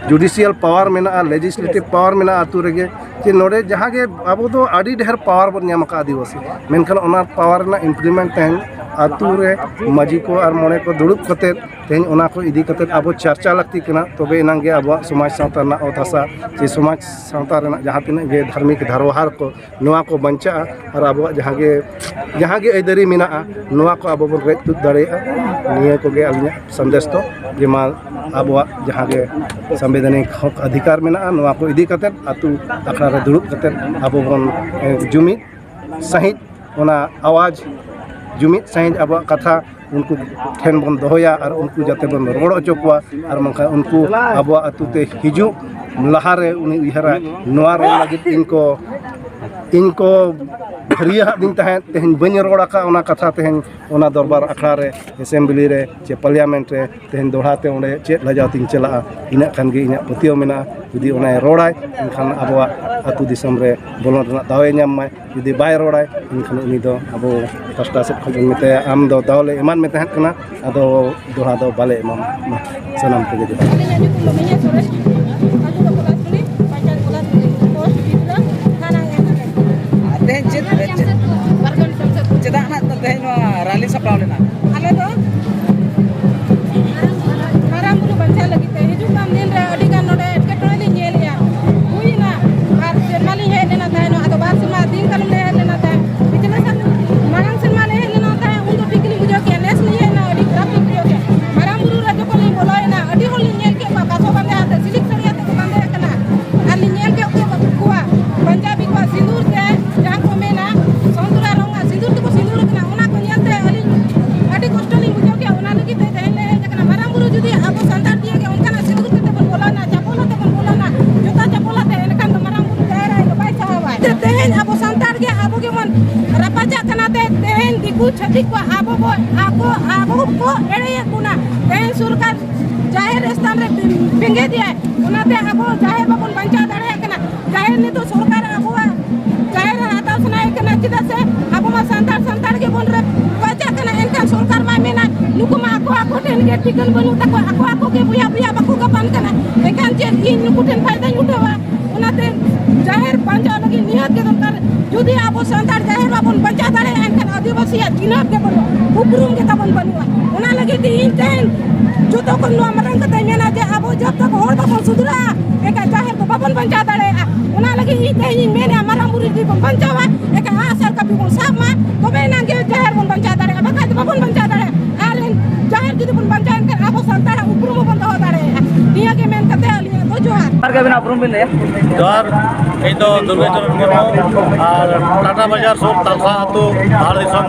judicial power ᱢᱮᱱᱟᱜᱼᱟ, legislative power ᱢᱮᱱᱟᱜᱼᱟ ᱟᱹᱛᱩ ᱨᱮᱜᱮ᱾ ᱡᱮ ᱱᱚᱰᱮ ᱡᱟᱦᱟᱸ ᱜᱮ ᱟᱵᱚ ᱫᱚ ᱟᱹᱰᱤ ᱰᱷᱮᱨ power ᱵᱚᱱ ᱧᱟᱢ ᱟᱠᱟᱫᱼᱟ ᱟᱹᱫᱤᱵᱟᱹᱥᱤ, ᱢᱮᱱᱠᱷᱟᱱ ᱚᱱᱟ power ᱨᱮᱱᱟᱜ implement ᱛᱮᱦᱮᱧ ᱟᱹᱛᱩ ᱨᱮ ᱢᱟᱹᱡᱷᱤ ᱠᱚ ᱟᱨ ᱢᱚᱬᱮ ᱠᱚ ᱫᱩᱲᱩᱵ ᱠᱟᱛᱮᱫ ᱛᱮᱦᱮᱧ ᱚᱱᱟ ᱠᱚ ᱤᱫᱤ ᱠᱟᱛᱮᱫ ᱟᱵᱚ ᱪᱟᱨᱪᱟ ᱞᱟᱹᱠᱛᱤ ᱠᱟᱱᱟ᱾ ᱛᱚᱵᱮ ᱮᱱᱟᱝ ᱜᱮ ᱟᱵᱚᱣᱟᱜ ᱥᱚᱢᱟᱡᱽ ᱥᱟᱶᱛᱟ ᱨᱮᱱᱟᱜ ᱚᱛ ᱦᱟᱥᱟ ᱥᱮ ᱥᱚᱢᱟᱡᱽ ᱥᱟᱶᱛᱟ ᱨᱮᱱᱟᱜ ᱡᱟᱦᱟᱸ ᱛᱤᱱᱟᱹᱜ ᱜᱮ ᱫᱷᱟᱨᱢᱤᱠ ᱫᱷᱟᱨᱣᱟᱦᱟᱨ ᱠᱚ, ᱱᱚᱣᱟ ᱠᱚ ᱵᱟᱧᱪᱟᱜᱼᱟ ᱟᱨ ᱟᱵᱚᱣᱟᱜ ᱡᱟᱦᱟᱸ ᱜᱮ, ᱡᱟᱦᱟᱸ ᱜᱮ ᱟᱹᱭᱫᱟᱹᱨᱤ ᱢᱮᱱᱟᱜᱼᱟ, ᱱᱚᱣᱟ ᱠᱚ ᱟᱵᱚ ᱵᱚᱱ ᱨᱮᱡ ᱛᱩᱫ ᱫᱟᱲᱮᱭᱟᱜᱼᱟ᱾ ᱱᱤᱭᱟᱹ ᱠᱚᱜᱮ ᱟᱹᱞᱤᱧᱟᱜ ᱥᱟᱸᱫᱮᱥ ᱫᱚ, ᱡᱮ ᱢᱟ ᱟᱵᱚᱣᱟᱜ ᱡᱟᱦᱟᱸ ᱜᱮ ᱥᱟᱢᱵᱤᱫᱷᱟᱱᱤᱠ ᱦᱚᱠ ᱚᱫᱷᱤᱠᱟᱨ ᱢᱮᱱᱟᱜᱼᱟ, ᱱᱚᱣᱟ ᱠᱚ ᱤᱫᱤ ᱠᱟᱛᱮᱫ ᱟᱹᱛᱩ ᱟᱠᱷᱲᱟ ᱨᱮ ᱫᱩᱲᱩᱵ ᱠᱟᱛᱮᱫ ᱟᱵᱚ ᱵᱚᱱ, ᱮ, ᱡᱩᱢᱤᱫ ᱥᱟᱺᱦᱤᱡ ᱚᱱᱟ ᱟᱣᱟᱡᱽ, ᱡᱩᱢᱤᱫ ᱥᱟᱺᱦᱤᱡ ᱟᱵᱚᱣᱟᱜ ᱠᱟᱛᱷᱟ ᱩᱱᱠᱩ ᱴᱷᱮᱱ ᱵᱚᱱ ᱫᱚᱦᱚᱭᱟ ᱟᱨ ᱩᱱᱠᱩ ᱡᱟᱛᱮ ᱵᱚᱱ ᱨᱚᱲ ᱦᱚᱪᱚ ᱠᱚᱣᱟ᱾ ᱟᱨ ᱵᱟᱝᱠᱷᱟᱱ ᱩᱱᱠᱩ ᱟᱵᱚᱣᱟᱜ ᱟᱹᱛᱩ ᱛᱮ ᱦᱤᱡᱩᱜ ᱞᱟᱦᱟᱨᱮ ᱩᱱᱤ ᱩᱭᱦᱟᱹᱨᱟ, ᱱᱚᱣᱟ ᱨᱚᱲ ᱞᱟᱹᱜᱤᱫ ᱤᱧ ᱠᱚ, ᱤᱧ ᱠᱚ ᱯᱷᱟᱹᱨᱭᱟᱹ ᱦᱟᱜ ᱫᱤᱧ ᱛᱟᱦᱮᱸᱫ, ᱛᱮᱦᱮᱧ ᱵᱟᱹᱧ ᱨᱚᱲ ᱟᱠᱟᱫ ᱚᱱᱟ ᱠᱟᱛᱷᱟ ᱛᱮᱦᱮᱧ ᱚᱱᱟ ᱫᱚᱨᱵᱟᱨ ᱟᱠᱷᱲᱟ ᱨᱮ, assembly ᱨᱮ ᱪᱮ parliament ᱨᱮ ᱛᱮᱦᱮᱧ ᱫᱚᱦᱲᱟ ᱛᱮ ᱚᱸᱰᱮ ᱪᱮᱫ ᱞᱟᱡᱟᱣ ᱛᱤᱧ ᱪᱟᱞᱟᱜᱼᱟ? ᱤᱱᱟᱹᱜ ᱠᱷᱟᱱ ᱜᱮ ᱤᱧᱟᱹᱜ ᱯᱟᱹᱛᱭᱟᱹᱣ ᱢᱮᱱᱟᱜᱼᱟ᱾ ᱡᱩᱫᱤ ᱚᱱᱟᱭ ᱨᱚᱲᱟᱭ, ᱮᱱᱠᱷᱟᱱ ᱟᱵᱚᱣᱟᱜ ᱟᱹᱛᱩ ᱫᱤᱥᱚᱢ ᱨᱮ ᱵᱚᱞᱚᱱ ᱨᱮᱱᱟᱜ ᱫᱟᱣᱮ ᱧᱟᱢ ᱢᱟᱭ᱾ ᱡᱩᱫᱤ ᱵᱟᱭ ᱨᱚᱲᱟᱭ, ᱮᱱᱠᱷᱟᱱ ᱩᱱᱤ ᱫᱚ ᱟᱵᱚ ᱯᱟᱥᱴᱟ ᱥᱮᱫ ᱠᱷᱚᱱ ᱵᱚᱱ ᱢᱮᱛᱟᱭᱟ, "ᱟᱢ ᱫᱚ ᱫᱟᱣ ᱞᱮ ᱮᱢᱟᱫ ᱢᱮ ᱛᱟᱦᱮᱸᱫ ᱠᱟᱱᱟ, ᱟᱫᱚ ᱫᱚᱦᱲᱟ ᱫᱚ ᱵᱟᱞᱮ ᱮᱢᱟᱢᱟ᱾" ᱢᱟ, ᱥᱟᱱᱟᱢ ᱠᱚᱜᱮ ᱡᱚᱦᱟᱨ᱾ ᱟᱹᱞᱤᱧᱟᱜ ᱧᱩᱛᱩᱢ ᱫᱚ ᱢᱤᱱᱟ ᱥᱚᱨᱮᱱ, ᱟᱹᱛᱩ ᱫᱚ ᱯᱚᱞᱟᱥᱰᱤ, ᱯᱚᱧᱪᱟᱭᱮᱛ ᱯᱚᱞᱟᱥᱰᱤ, ᱯᱳᱥᱴ ᱵᱤᱫᱩᱞᱟ, ᱛᱷᱟᱱᱟ ᱮᱢ᱾ ᱟᱨ ᱛᱮᱦᱮᱧ ᱪᱮᱫ, ᱪᱮᱫ, ᱯᱟᱨᱜᱟᱱᱟ ᱡᱟᱢᱥᱮᱫᱽᱯᱩᱨ᱾ ᱪᱮᱫᱟᱜ ᱱᱟᱜ ᱛᱮᱦᱮᱧ ᱱᱚᱣᱟ ᱨᱟᱞᱤ ᱥᱟᱯᱲᱟᱣ ᱞᱮᱱᱟ? ᱟᱞᱮ ᱫᱚ ᱢᱟᱨᱟᱝ ᱵᱩᱨᱩ ᱵᱟᱧᱪᱟᱣ ᱞᱟᱹᱜᱤᱫ ᱛᱮ ᱦᱤᱡᱩᱜ ᱠᱟᱱ ᱫᱤᱱ ᱨᱮ ᱟᱹᱰᱤ ᱜᱟᱱ ᱱᱚᱰᱮ ᱮᱴᱠᱮᱴᱚᱬᱮ ᱞᱤᱧ ᱧᱮᱞᱮᱜᱼᱟ, ᱦᱩᱭᱮᱱᱟ᱾ ᱵᱟᱨ ᱥᱮᱨᱢᱟ ᱞᱤᱧ ᱦᱮᱡ ᱞᱮᱱᱟ ᱛᱟᱦᱮᱸ, ᱟᱫᱚ ᱵᱟᱨ ᱥᱮᱨᱢᱟ ᱫᱤᱱ ᱠᱟᱞᱚᱢ ᱞᱮ ᱦᱮᱡ ᱞᱮᱱᱟ ᱛᱟᱦᱮᱸ, ᱯᱤᱪᱷᱞᱮ ᱥᱮᱨᱢᱟ, ᱢᱟᱲᱟᱝ ᱥᱮᱨᱢᱟ ᱞᱮ ᱦᱮᱡ ᱞᱮᱱᱟ ᱛᱟᱦᱮᱸ, ᱩᱱ ᱫᱚ ᱴᱷᱤᱠ ᱜᱮᱞᱤᱧ ᱵᱩᱡᱷᱟᱹᱣ ᱠᱮᱜᱼᱟ᱾ ᱱᱮᱥ ᱞᱤᱧ ᱦᱮᱡ ᱮᱱᱟ, ᱟᱹᱰᱤ ᱠᱷᱟᱨᱟᱯ ᱞᱤᱧ ᱵᱩᱡᱷᱟᱹᱣ ᱠᱮᱜᱼᱟ᱾ ᱢᱟᱨᱟᱝ ᱵᱩᱨᱩ ᱨᱮ ᱡᱚᱠᱷᱚᱱ ᱞᱤᱧ ᱵᱚᱞᱚᱭᱮᱱᱟ, ᱟᱹᱰᱤ ᱦᱚᱲ ᱞᱤᱧ ᱧᱮᱞ ᱠᱮᱫ ᱠᱚᱣᱟ ᱠᱟᱥᱟ ᱵᱟᱸᱫᱮ ᱟᱛᱮ, ᱥᱤᱞᱤᱠ ᱪᱷᱟᱹᱛᱤᱠ ᱠᱚ ᱟᱵᱚ ᱵᱚ, ᱟᱠᱚ, ᱟᱵᱚ ᱠᱚ ᱮᱲᱮᱭᱮᱫ ᱵᱚᱱᱟ᱾ ᱛᱮᱦᱮᱧ ᱥᱚᱨᱠᱟᱨ ᱡᱟᱦᱮᱨ ᱥᱛᱷᱟᱱ ᱨᱮ ᱵᱮᱸᱜᱮᱫ ᱮᱫᱟᱭ, ᱚᱱᱟᱛᱮ ᱟᱵᱚ ᱡᱟᱦᱮᱨ ᱵᱟᱵᱚᱱ ᱵᱟᱧᱪᱟᱣ ᱫᱟᱲᱮᱭᱟᱜ ᱠᱟᱱᱟ᱾ ᱡᱟᱦᱮᱨ ᱱᱤᱛᱚᱜ ᱥᱚᱨᱠᱟᱨ ᱟᱵᱚᱣᱟᱜ ᱡᱟᱦᱮᱨ ᱦᱟᱛᱟᱣ ᱥᱟᱱᱟᱭᱮ ᱠᱟᱱᱟ, ᱪᱮᱫᱟᱜ ᱥᱮ ᱟᱵᱚ ᱢᱟ ᱥᱟᱱᱛᱟᱲ, ᱥᱟᱱᱛᱟᱲ ᱜᱮᱵᱚᱱ ᱨᱮ ᱵᱟᱧᱪᱟᱜ ᱠᱟᱱᱟ᱾ ᱮᱱᱠᱷᱟᱱ ᱥᱚᱨᱠᱟᱨ ᱢᱟ ᱢᱮᱱᱟ, ᱱᱩᱠᱩ ᱢᱟ ᱟᱠᱚ ᱟᱠᱚ ᱴᱷᱮᱱ ᱜᱮ ᱴᱷᱤᱠᱟᱹᱱ ᱵᱟᱹᱱᱩᱜ ᱛᱟᱠᱚᱣᱟ, ᱟᱠᱚ ᱟᱠᱚ ᱜᱮ ᱵᱚᱭᱦᱟ ᱵᱚᱭᱦᱟ ᱵᱟᱠᱚ ᱜᱟᱯᱟᱱ ᱠᱟᱱᱟ᱾ ᱮᱱᱠᱷᱟᱱ ᱪᱮᱫ ᱤᱧ ᱱᱩᱠᱩ ᱴᱷᱮᱱ ᱯᱷᱟᱭᱫᱟᱧ ᱩᱴᱷᱟᱹᱣᱟ? ᱚᱱᱟᱛᱮ ᱡᱟᱦᱮᱨ ᱵᱟᱧᱪᱟᱣ ᱞᱟᱹᱜᱤᱫ ᱱᱤᱦᱟᱹᱛ ᱜᱮ ᱫᱚᱨᱠᱟᱨ᱾ ᱡᱩᱫᱤ ᱟᱵᱚ ᱥᱟᱱᱛᱟᱲ ᱡᱟᱦᱮᱨ ᱵᱟᱵᱚᱱ ᱵᱟᱧᱪᱟᱣ ᱫᱟᱲᱮᱭᱟᱜᱼᱟ, ᱮᱱᱠᱷᱟᱱ ᱟᱹᱫᱤᱵᱟᱹᱥᱤᱭᱟᱜ ᱪᱤᱱᱦᱟᱹᱯ ᱜᱮ ᱵᱟᱹᱱᱩᱜᱼᱟ, ᱩᱯᱨᱩᱢ ᱜᱮ ᱛᱟᱵᱚᱱ ᱵᱟᱹᱱᱩᱜᱼᱟ᱾ ᱚᱱᱟ ᱞᱟᱹᱜᱤᱫ ᱛᱮ ᱤᱧ ᱛᱮᱦᱮᱧ ᱡᱚᱛᱚ ᱠᱷᱚᱱ ᱱᱚᱣᱟ ᱢᱟᱨᱟᱝ ᱠᱟᱛᱷᱟᱧ ᱢᱮᱱᱟ ᱡᱮ ᱟᱵᱚ ᱡᱚᱵ ᱛᱚᱠ ᱦᱚᱲ ᱵᱟᱵᱚᱱ ᱥᱩᱫᱷᱨᱟᱹᱜᱼᱟ, ᱮᱱᱠᱷᱟᱱ ᱡᱟᱦᱮᱨ ᱫᱚ ᱵᱟᱵᱚᱱ ᱵᱟᱧᱪᱟᱣ ᱫᱟᱲᱮᱭᱟᱜᱼᱟ᱾ ᱚᱱᱟ ᱞᱟᱹᱜᱤᱫ ᱤᱧ ᱛᱮᱦᱮᱧ ᱤᱧ ᱢᱮᱱᱟ, ᱢᱟᱨᱟᱝ ᱵᱩᱨᱩ ᱡᱩᱫᱤ ᱵᱚᱱ ᱵᱟᱧᱪᱟᱣᱟ, ᱮᱱᱠᱷᱟᱱ ᱟᱜᱼᱥᱟᱨ ᱠᱟᱹᱯᱤ ᱵᱚᱱ ᱥᱟᱵ ᱢᱟ, ᱛᱚᱵᱮ ᱮᱱᱟᱝ ᱜᱮ ᱡᱟᱦᱮᱨ ᱵᱚᱱ ᱵᱟᱧᱪᱟᱣ ᱫᱟᱲᱮᱭᱟᱜᱼᱟ, ᱵᱟᱠᱷᱟᱡ ᱫᱚ ᱵᱟᱵᱚᱱ ᱵᱟᱧᱪᱟᱣ ᱫᱟᱲᱮᱭᱟᱜᱼᱟ᱾ ᱟᱨ ᱡᱟᱦᱮᱨ ᱡᱩᱫᱤ ᱵᱚᱱ ᱵᱟᱧᱪᱟᱣ, ᱮᱱᱠᱷᱟᱱ ᱟᱵᱚ ᱥᱟᱱᱛᱟᱲᱟᱜ ᱩᱯᱨᱩᱢ ᱦᱚᱸᱵᱚᱱ ᱫᱚᱦᱚ ᱫᱟᱲᱮᱭᱟᱜᱼᱟ᱾ ᱱᱤᱭᱟᱹ ᱜᱮ ᱢᱮᱱ ᱠᱟᱛᱮ ᱟᱹᱞᱤᱧᱟᱜ ᱫᱚ ᱡᱚᱦᱟᱨ᱾ ᱡᱚᱦᱟᱨ ᱜᱮ ᱟᱹᱵᱤᱱᱟᱜ ᱩᱯᱨᱩᱢ ᱵᱤᱱ ᱞᱟᱹᱭᱟ? ᱡᱚᱦᱟᱨ, ᱤᱧ ᱫᱚ ᱫᱩᱨᱜᱟᱪᱚᱨᱚᱱ ᱢᱩᱨᱢᱩ, ᱟᱨ ᱴᱟᱴᱟ ᱵᱟᱡᱟᱨ ᱥᱩᱨ ᱛᱟᱞᱥᱟ ᱟᱹᱛᱩ, ᱵᱟᱦᱟᱨ ᱫᱤᱥᱚᱢ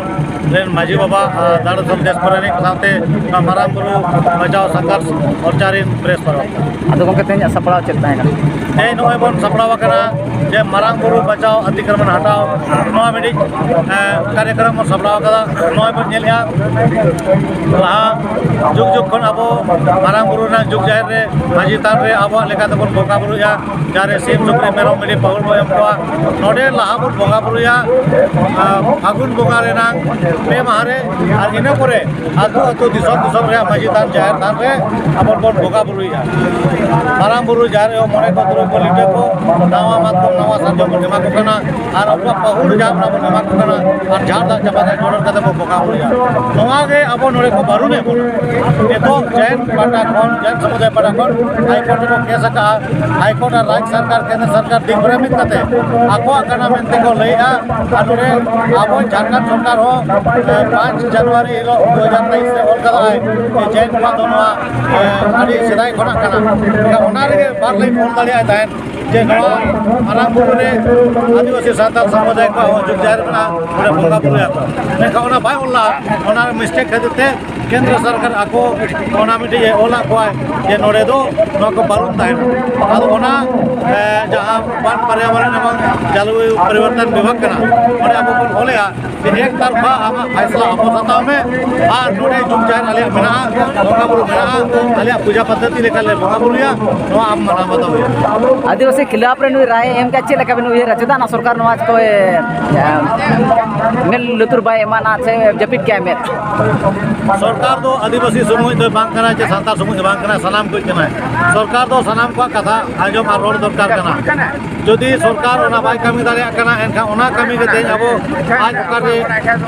ᱨᱮᱱ ᱢᱟᱹᱡᱷᱤ ᱵᱟᱵᱟ, ᱟᱨ ᱫᱟᱲᱮ ᱥᱚᱢ ᱫᱮᱥ ᱯᱟᱨᱟᱱᱤᱠ ᱥᱟᱶᱛᱮ ᱱᱚᱣᱟ ᱢᱟᱨᱟᱝ ᱵᱩᱨᱩ ᱵᱟᱧᱪᱟᱣ ᱥᱟᱸᱜᱷᱟᱨᱥ ᱢᱳᱨᱪᱟ ᱨᱮᱱ ᱯᱨᱮᱥ ᱯᱟᱨᱚᱢ᱾ ᱟᱫᱚ ᱜᱚᱢᱠᱮ, ᱛᱮᱦᱮᱧᱟᱜ ᱥᱟᱯᱲᱟᱣ ᱪᱮᱫ ᱛᱟᱦᱮᱸ ᱠᱟᱱᱟ? ᱛᱮᱦᱮᱧ ᱱᱚᱜᱼᱚᱭ ᱵᱚᱱ ᱥᱟᱯᱲᱟᱣ ᱟᱠᱟᱱᱟ ᱡᱮ ᱢᱟᱨᱟᱝ ᱵᱩᱨᱩ ᱵᱟᱧᱪᱟᱣ ᱟᱹᱛᱤᱠᱨᱚᱢᱚᱱ ᱦᱟᱴᱟᱣ, ᱱᱚᱣᱟ ᱢᱤᱫᱴᱤᱡ, ᱮ, ᱠᱟᱨᱭᱚᱠᱨᱚᱢ ᱵᱚᱱ ᱥᱟᱯᱲᱟᱣ ᱟᱠᱟᱫᱟ᱾ ᱱᱚᱜᱼᱚᱭ ᱵᱚᱱ ᱧᱮᱞᱮᱫᱼᱟ, ᱞᱟᱦᱟ ᱡᱩᱜᱽ ᱡᱩᱜᱽ ᱠᱷᱚᱱ ᱟᱵᱚ ᱢᱟᱨᱟᱝ ᱵᱩᱨᱩ ᱨᱮᱱᱟᱜ ᱡᱩᱜᱽ ᱡᱟᱦᱮᱨ ᱨᱮ ᱢᱟᱹᱡᱷᱤ ᱛᱷᱟᱱ ᱨᱮ ᱟᱵᱚᱣᱟᱜ ᱞᱮᱠᱟ ᱛᱮᱵᱚᱱ ᱵᱚᱸᱜᱟ ᱵᱩᱨᱩᱭᱟ᱾ ᱡᱟᱦᱟᱸ ᱨᱮ ᱥᱤᱢ, ᱥᱩᱠᱨᱤ, ᱢᱮᱨᱚᱢ, ᱵᱷᱤᱰᱤ, ᱯᱟᱹᱦᱩᱲ ᱵᱚᱱ ᱮᱢ ᱠᱚᱣᱟ᱾ ᱱᱚᱰᱮ ᱞᱟᱦᱟ ᱵᱚᱱ ᱵᱚᱸᱜᱟ ᱵᱩᱨᱩᱭᱟ, ᱟᱨ ᱯᱷᱟᱹᱜᱩᱱ ᱵᱚᱸᱜᱟ ᱨᱮᱱᱟᱝ ᱯᱮ ᱢᱟᱦᱟ ᱨᱮ, ᱟᱨ ᱤᱱᱟᱹ ᱯᱚᱨᱮ ᱟᱹᱛᱩ ᱟᱹᱛᱩ, ᱫᱤᱥᱚᱢ ᱫᱤᱥᱚᱢ ᱨᱮᱭᱟᱜ ᱢᱟᱹᱡᱷᱤ ᱛᱷᱟᱱ, ᱡᱟᱦᱮᱨ ᱛᱷᱟᱱ ᱨᱮ ᱟᱵᱚ ᱵᱚᱱ ᱵᱚᱸᱜᱟ ᱵᱩᱨᱩᱭᱟ᱾ ᱢᱟᱨᱟᱝ ᱵᱩᱨᱩ, ᱡᱟᱦᱮᱨ ᱟᱭᱳ, ᱢᱚᱬᱮ ᱠᱚ ᱛᱩᱨᱩᱭ ᱠᱚ, ᱞᱤᱴᱟᱹ ᱠᱚ, ᱱᱟᱣᱟ ᱢᱟᱛᱠᱚᱢ, ᱱᱟᱣᱟ ᱥᱟᱨᱡᱚᱢ ᱵᱚᱱ ᱮᱢᱟ ᱠᱚ ᱠᱟᱱᱟ, ᱟᱨ ᱟᱵᱚᱣᱟᱜ ᱯᱟᱹᱦᱩᱲ ᱡᱟᱦᱟᱸ ᱚᱱᱟ ᱵᱚᱱ ᱮᱢᱟ ᱠᱚ ᱠᱟᱱᱟ, ᱟᱨ ᱡᱷᱟᱲ ᱫᱟᱜ ᱪᱟᱯᱟ ᱫᱟᱜ ᱪᱚᱰᱚᱨ ᱠᱟᱛᱮ ᱵᱚᱱ ᱵᱚᱸᱜᱟ ᱵᱩᱨᱩᱭᱟ᱾ ᱱᱚᱣᱟ ᱜᱮ ᱟᱵᱚ ᱱᱚᱰᱮ ᱠᱚ ᱵᱟᱹᱨᱩᱱᱮᱫ ᱵᱚᱱᱟ᱾ ᱱᱤᱛᱚᱜ ᱡᱟᱭᱮᱱ ᱯᱟᱦᱴᱟ ᱠᱷᱚᱱ, ᱡᱟᱭᱮᱱ ᱥᱚᱢᱩᱫᱟᱭ ᱯᱟᱦᱴᱟ ᱠᱷᱚᱱ ᱦᱟᱭ ᱠᱳᱨᱴ ᱨᱮᱠᱚ ᱠᱮᱥ ᱟᱠᱟᱫᱼᱟ᱾ ᱦᱟᱭ ᱠᱳᱨᱴ ᱟᱨ ᱨᱟᱡᱽ ᱥᱚᱨᱠᱟᱨ, ᱠᱮᱱᱫᱨᱚ ᱥᱚᱨᱠᱟᱨ ᱫᱤᱠ ᱵᱟᱨᱭᱟ ᱢᱤᱫ ᱠᱟᱛᱮ ᱟᱠᱚᱣᱟᱜ ᱠᱟᱱᱟ ᱢᱮᱱᱛᱮ ᱠᱚ ᱞᱟᱹᱭᱮᱫᱼᱟ᱾ ᱟᱨ ᱱᱚᱰᱮ ᱟᱵᱚ ᱡᱷᱟᱲᱠᱷᱚᱸᱰ ᱥᱚᱨᱠᱟᱨ ᱦᱚᱸ, ᱮ, ᱯᱟᱸᱪ ᱡᱟᱱᱩᱣᱟᱨᱤ ᱦᱤᱞᱳᱜ ᱫᱩ ᱦᱟᱡᱟᱨ ᱛᱮᱭᱤᱥ ᱨᱮ ᱚᱞ ᱠᱟᱫᱟᱭ ᱡᱮ ᱡᱟᱭᱮᱱ ᱠᱚᱣᱟᱜ ᱫᱚ ᱱᱚᱣᱟ, ᱮ, ᱟᱹᱰᱤ ᱥᱮᱫᱟᱭ ᱠᱷᱚᱱᱟᱜ ᱠᱟᱱᱟ᱾ ᱮᱱᱠᱷᱟᱱ ᱚᱱᱟ ᱨᱮᱜᱮ ᱵᱟᱨ ᱞᱟᱭᱤᱱ ᱚᱞ ᱫᱟᱲᱮᱭᱟᱜᱼᱟᱭ ᱛᱟᱦᱮᱸᱫ᱾ ᱡᱮ ᱱᱚᱣᱟ ᱢᱟᱨᱟᱝ ᱵᱩᱨᱩ ᱨᱮ ᱟᱹᱫᱤᱵᱟᱹᱥᱤ ᱥᱟᱱᱛᱟᱲ ᱥᱚᱢᱩᱫᱟᱭ ᱠᱚᱣᱟᱜ ᱦᱚᱸ ᱡᱩᱜᱽ ᱡᱟᱦᱮᱨ ᱢᱮᱱᱟᱜᱼᱟ, ᱚᱸᱰᱮ ᱵᱚᱸᱜᱟ ᱵᱩᱨᱩᱭᱟᱠᱚ᱾ ᱢᱮᱱᱠᱷᱟᱱ ᱚᱱᱟ ᱵᱟᱭ ᱚᱞ ᱞᱟᱜᱼᱟ᱾ ᱚᱱᱟ ᱢᱤᱥᱴᱮᱠ ᱠᱷᱟᱹᱛᱤᱨ ᱛᱮ ᱠᱮᱱᱫᱨᱚ ᱥᱚᱨᱠᱟᱨ ᱟᱠᱚ ᱚᱱᱟ ᱢᱤᱫᱴᱤᱡ ᱮ ᱚᱞᱟᱜ ᱠᱚᱣᱟᱭ ᱡᱮ ᱱᱚᱰᱮ ᱫᱚ ᱱᱚᱣᱟ ᱠᱚ ᱵᱟᱨᱚᱱ ᱛᱟᱦᱮᱱᱟ᱾ ᱟᱫᱚ ᱚᱱᱟ, ᱮ, ᱡᱟᱦᱟᱸ ᱵᱟᱱ ᱯᱚᱨᱭᱟᱵᱚᱨᱚᱱ ᱮᱵᱚᱝ ᱡᱚᱞᱵᱟᱭᱩ ᱯᱚᱨᱤᱵᱚᱨᱛᱚᱱ ᱵᱤᱵᱷᱟᱜᱽ ᱠᱟᱱᱟ, ᱚᱸᱰᱮ ᱟᱵᱚ ᱵᱚᱱ ᱚᱞᱮᱜᱼᱟ ᱡᱮ ᱮᱠ ᱛᱟᱨᱯᱷᱟ ᱟᱢᱟᱜ ᱯᱷᱟᱭᱥᱞᱟ ᱟᱢ ᱦᱟᱛᱟᱣ ᱢᱮ, ᱟᱨ ᱱᱚᱰᱮ ᱡᱩᱜᱽ ᱡᱟᱦᱮᱨ ᱟᱞᱮᱭᱟᱜ ᱢᱮᱱᱟᱜᱼᱟ, ᱵᱚᱸᱜᱟ ᱵᱩᱨᱩ ᱢᱮᱱᱟᱜᱼᱟ, ᱟᱞᱮᱭᱟᱜ ᱯᱩᱡᱟ ᱯᱚᱫᱽᱫᱷᱚᱛᱤ ᱞᱮᱠᱟ ᱞᱮ ᱵᱚᱸᱜᱟ ᱵᱩᱨᱩᱭᱟ, ᱱᱚᱣᱟ ᱟᱢ ᱢᱟᱱᱟᱣ ᱵᱟᱛᱟᱣ ᱦᱩᱭᱩᱜᱼᱟ᱾ ᱟᱹᱫᱤᱵᱟᱹᱥᱤ ᱠᱷᱤᱞᱟᱯ ᱨᱮ ᱱᱩᱭ ᱨᱟᱭ ᱮᱢ ᱠᱮᱫ, ᱪᱮᱫ ᱞᱮᱠᱟ ᱵᱮᱱ ᱩᱭᱦᱟᱹᱨᱟ? ᱪᱮᱫᱟᱜ ᱱᱚᱣᱟ ᱥᱚᱨᱠᱟᱨ ᱱᱚᱣᱟ ᱠᱚᱭ, ᱮ, ᱢᱮᱫ ᱞᱩᱛᱩᱨ ᱵᱟᱭ ᱮᱢᱟᱱᱟ ᱥᱮ ᱡᱟᱹᱯᱤᱫ ᱠᱮᱜᱼᱟᱭ ᱢᱮᱫ? ᱥᱚᱨᱠᱟᱨ ᱫᱚ ᱟᱹᱫᱤᱵᱟᱹᱥᱤ ᱥᱚᱢᱩᱦ ᱫᱚ ᱵᱟᱝ ᱠᱟᱱᱟ ᱡᱮ ᱥᱟᱱᱛᱟᱲ ᱥᱚᱢᱩᱦ ᱫᱚ ᱵᱟᱝ ᱠᱟᱱᱟ, ᱥᱟᱱᱟᱢ ᱠᱚ ᱠᱟᱱᱟᱭ᱾ ᱥᱚᱨᱠᱟᱨ ᱫᱚ ᱥᱟᱱᱟᱢ ᱠᱚᱣᱟᱜ ᱠᱟᱛᱷᱟ ᱟᱸᱡᱚᱢ ᱟᱨ ᱨᱚᱲ ᱫᱚᱨᱠᱟᱨ ᱠᱟᱱᱟ᱾ ᱡᱩᱫᱤ ᱥᱚᱨᱠᱟᱨ ᱚᱱᱟ ᱵᱟᱭ ᱠᱟᱹᱢᱤ ᱫᱟᱲᱮᱭᱟᱜ ᱠᱟᱱᱟ, ᱮᱱᱠᱷᱟᱱ ᱚᱱᱟ ᱠᱟᱹᱢᱤ ᱜᱮ ᱛᱮᱦᱮᱧ ᱟᱵᱚ ᱟᱡ ᱚᱠᱟᱨᱮ,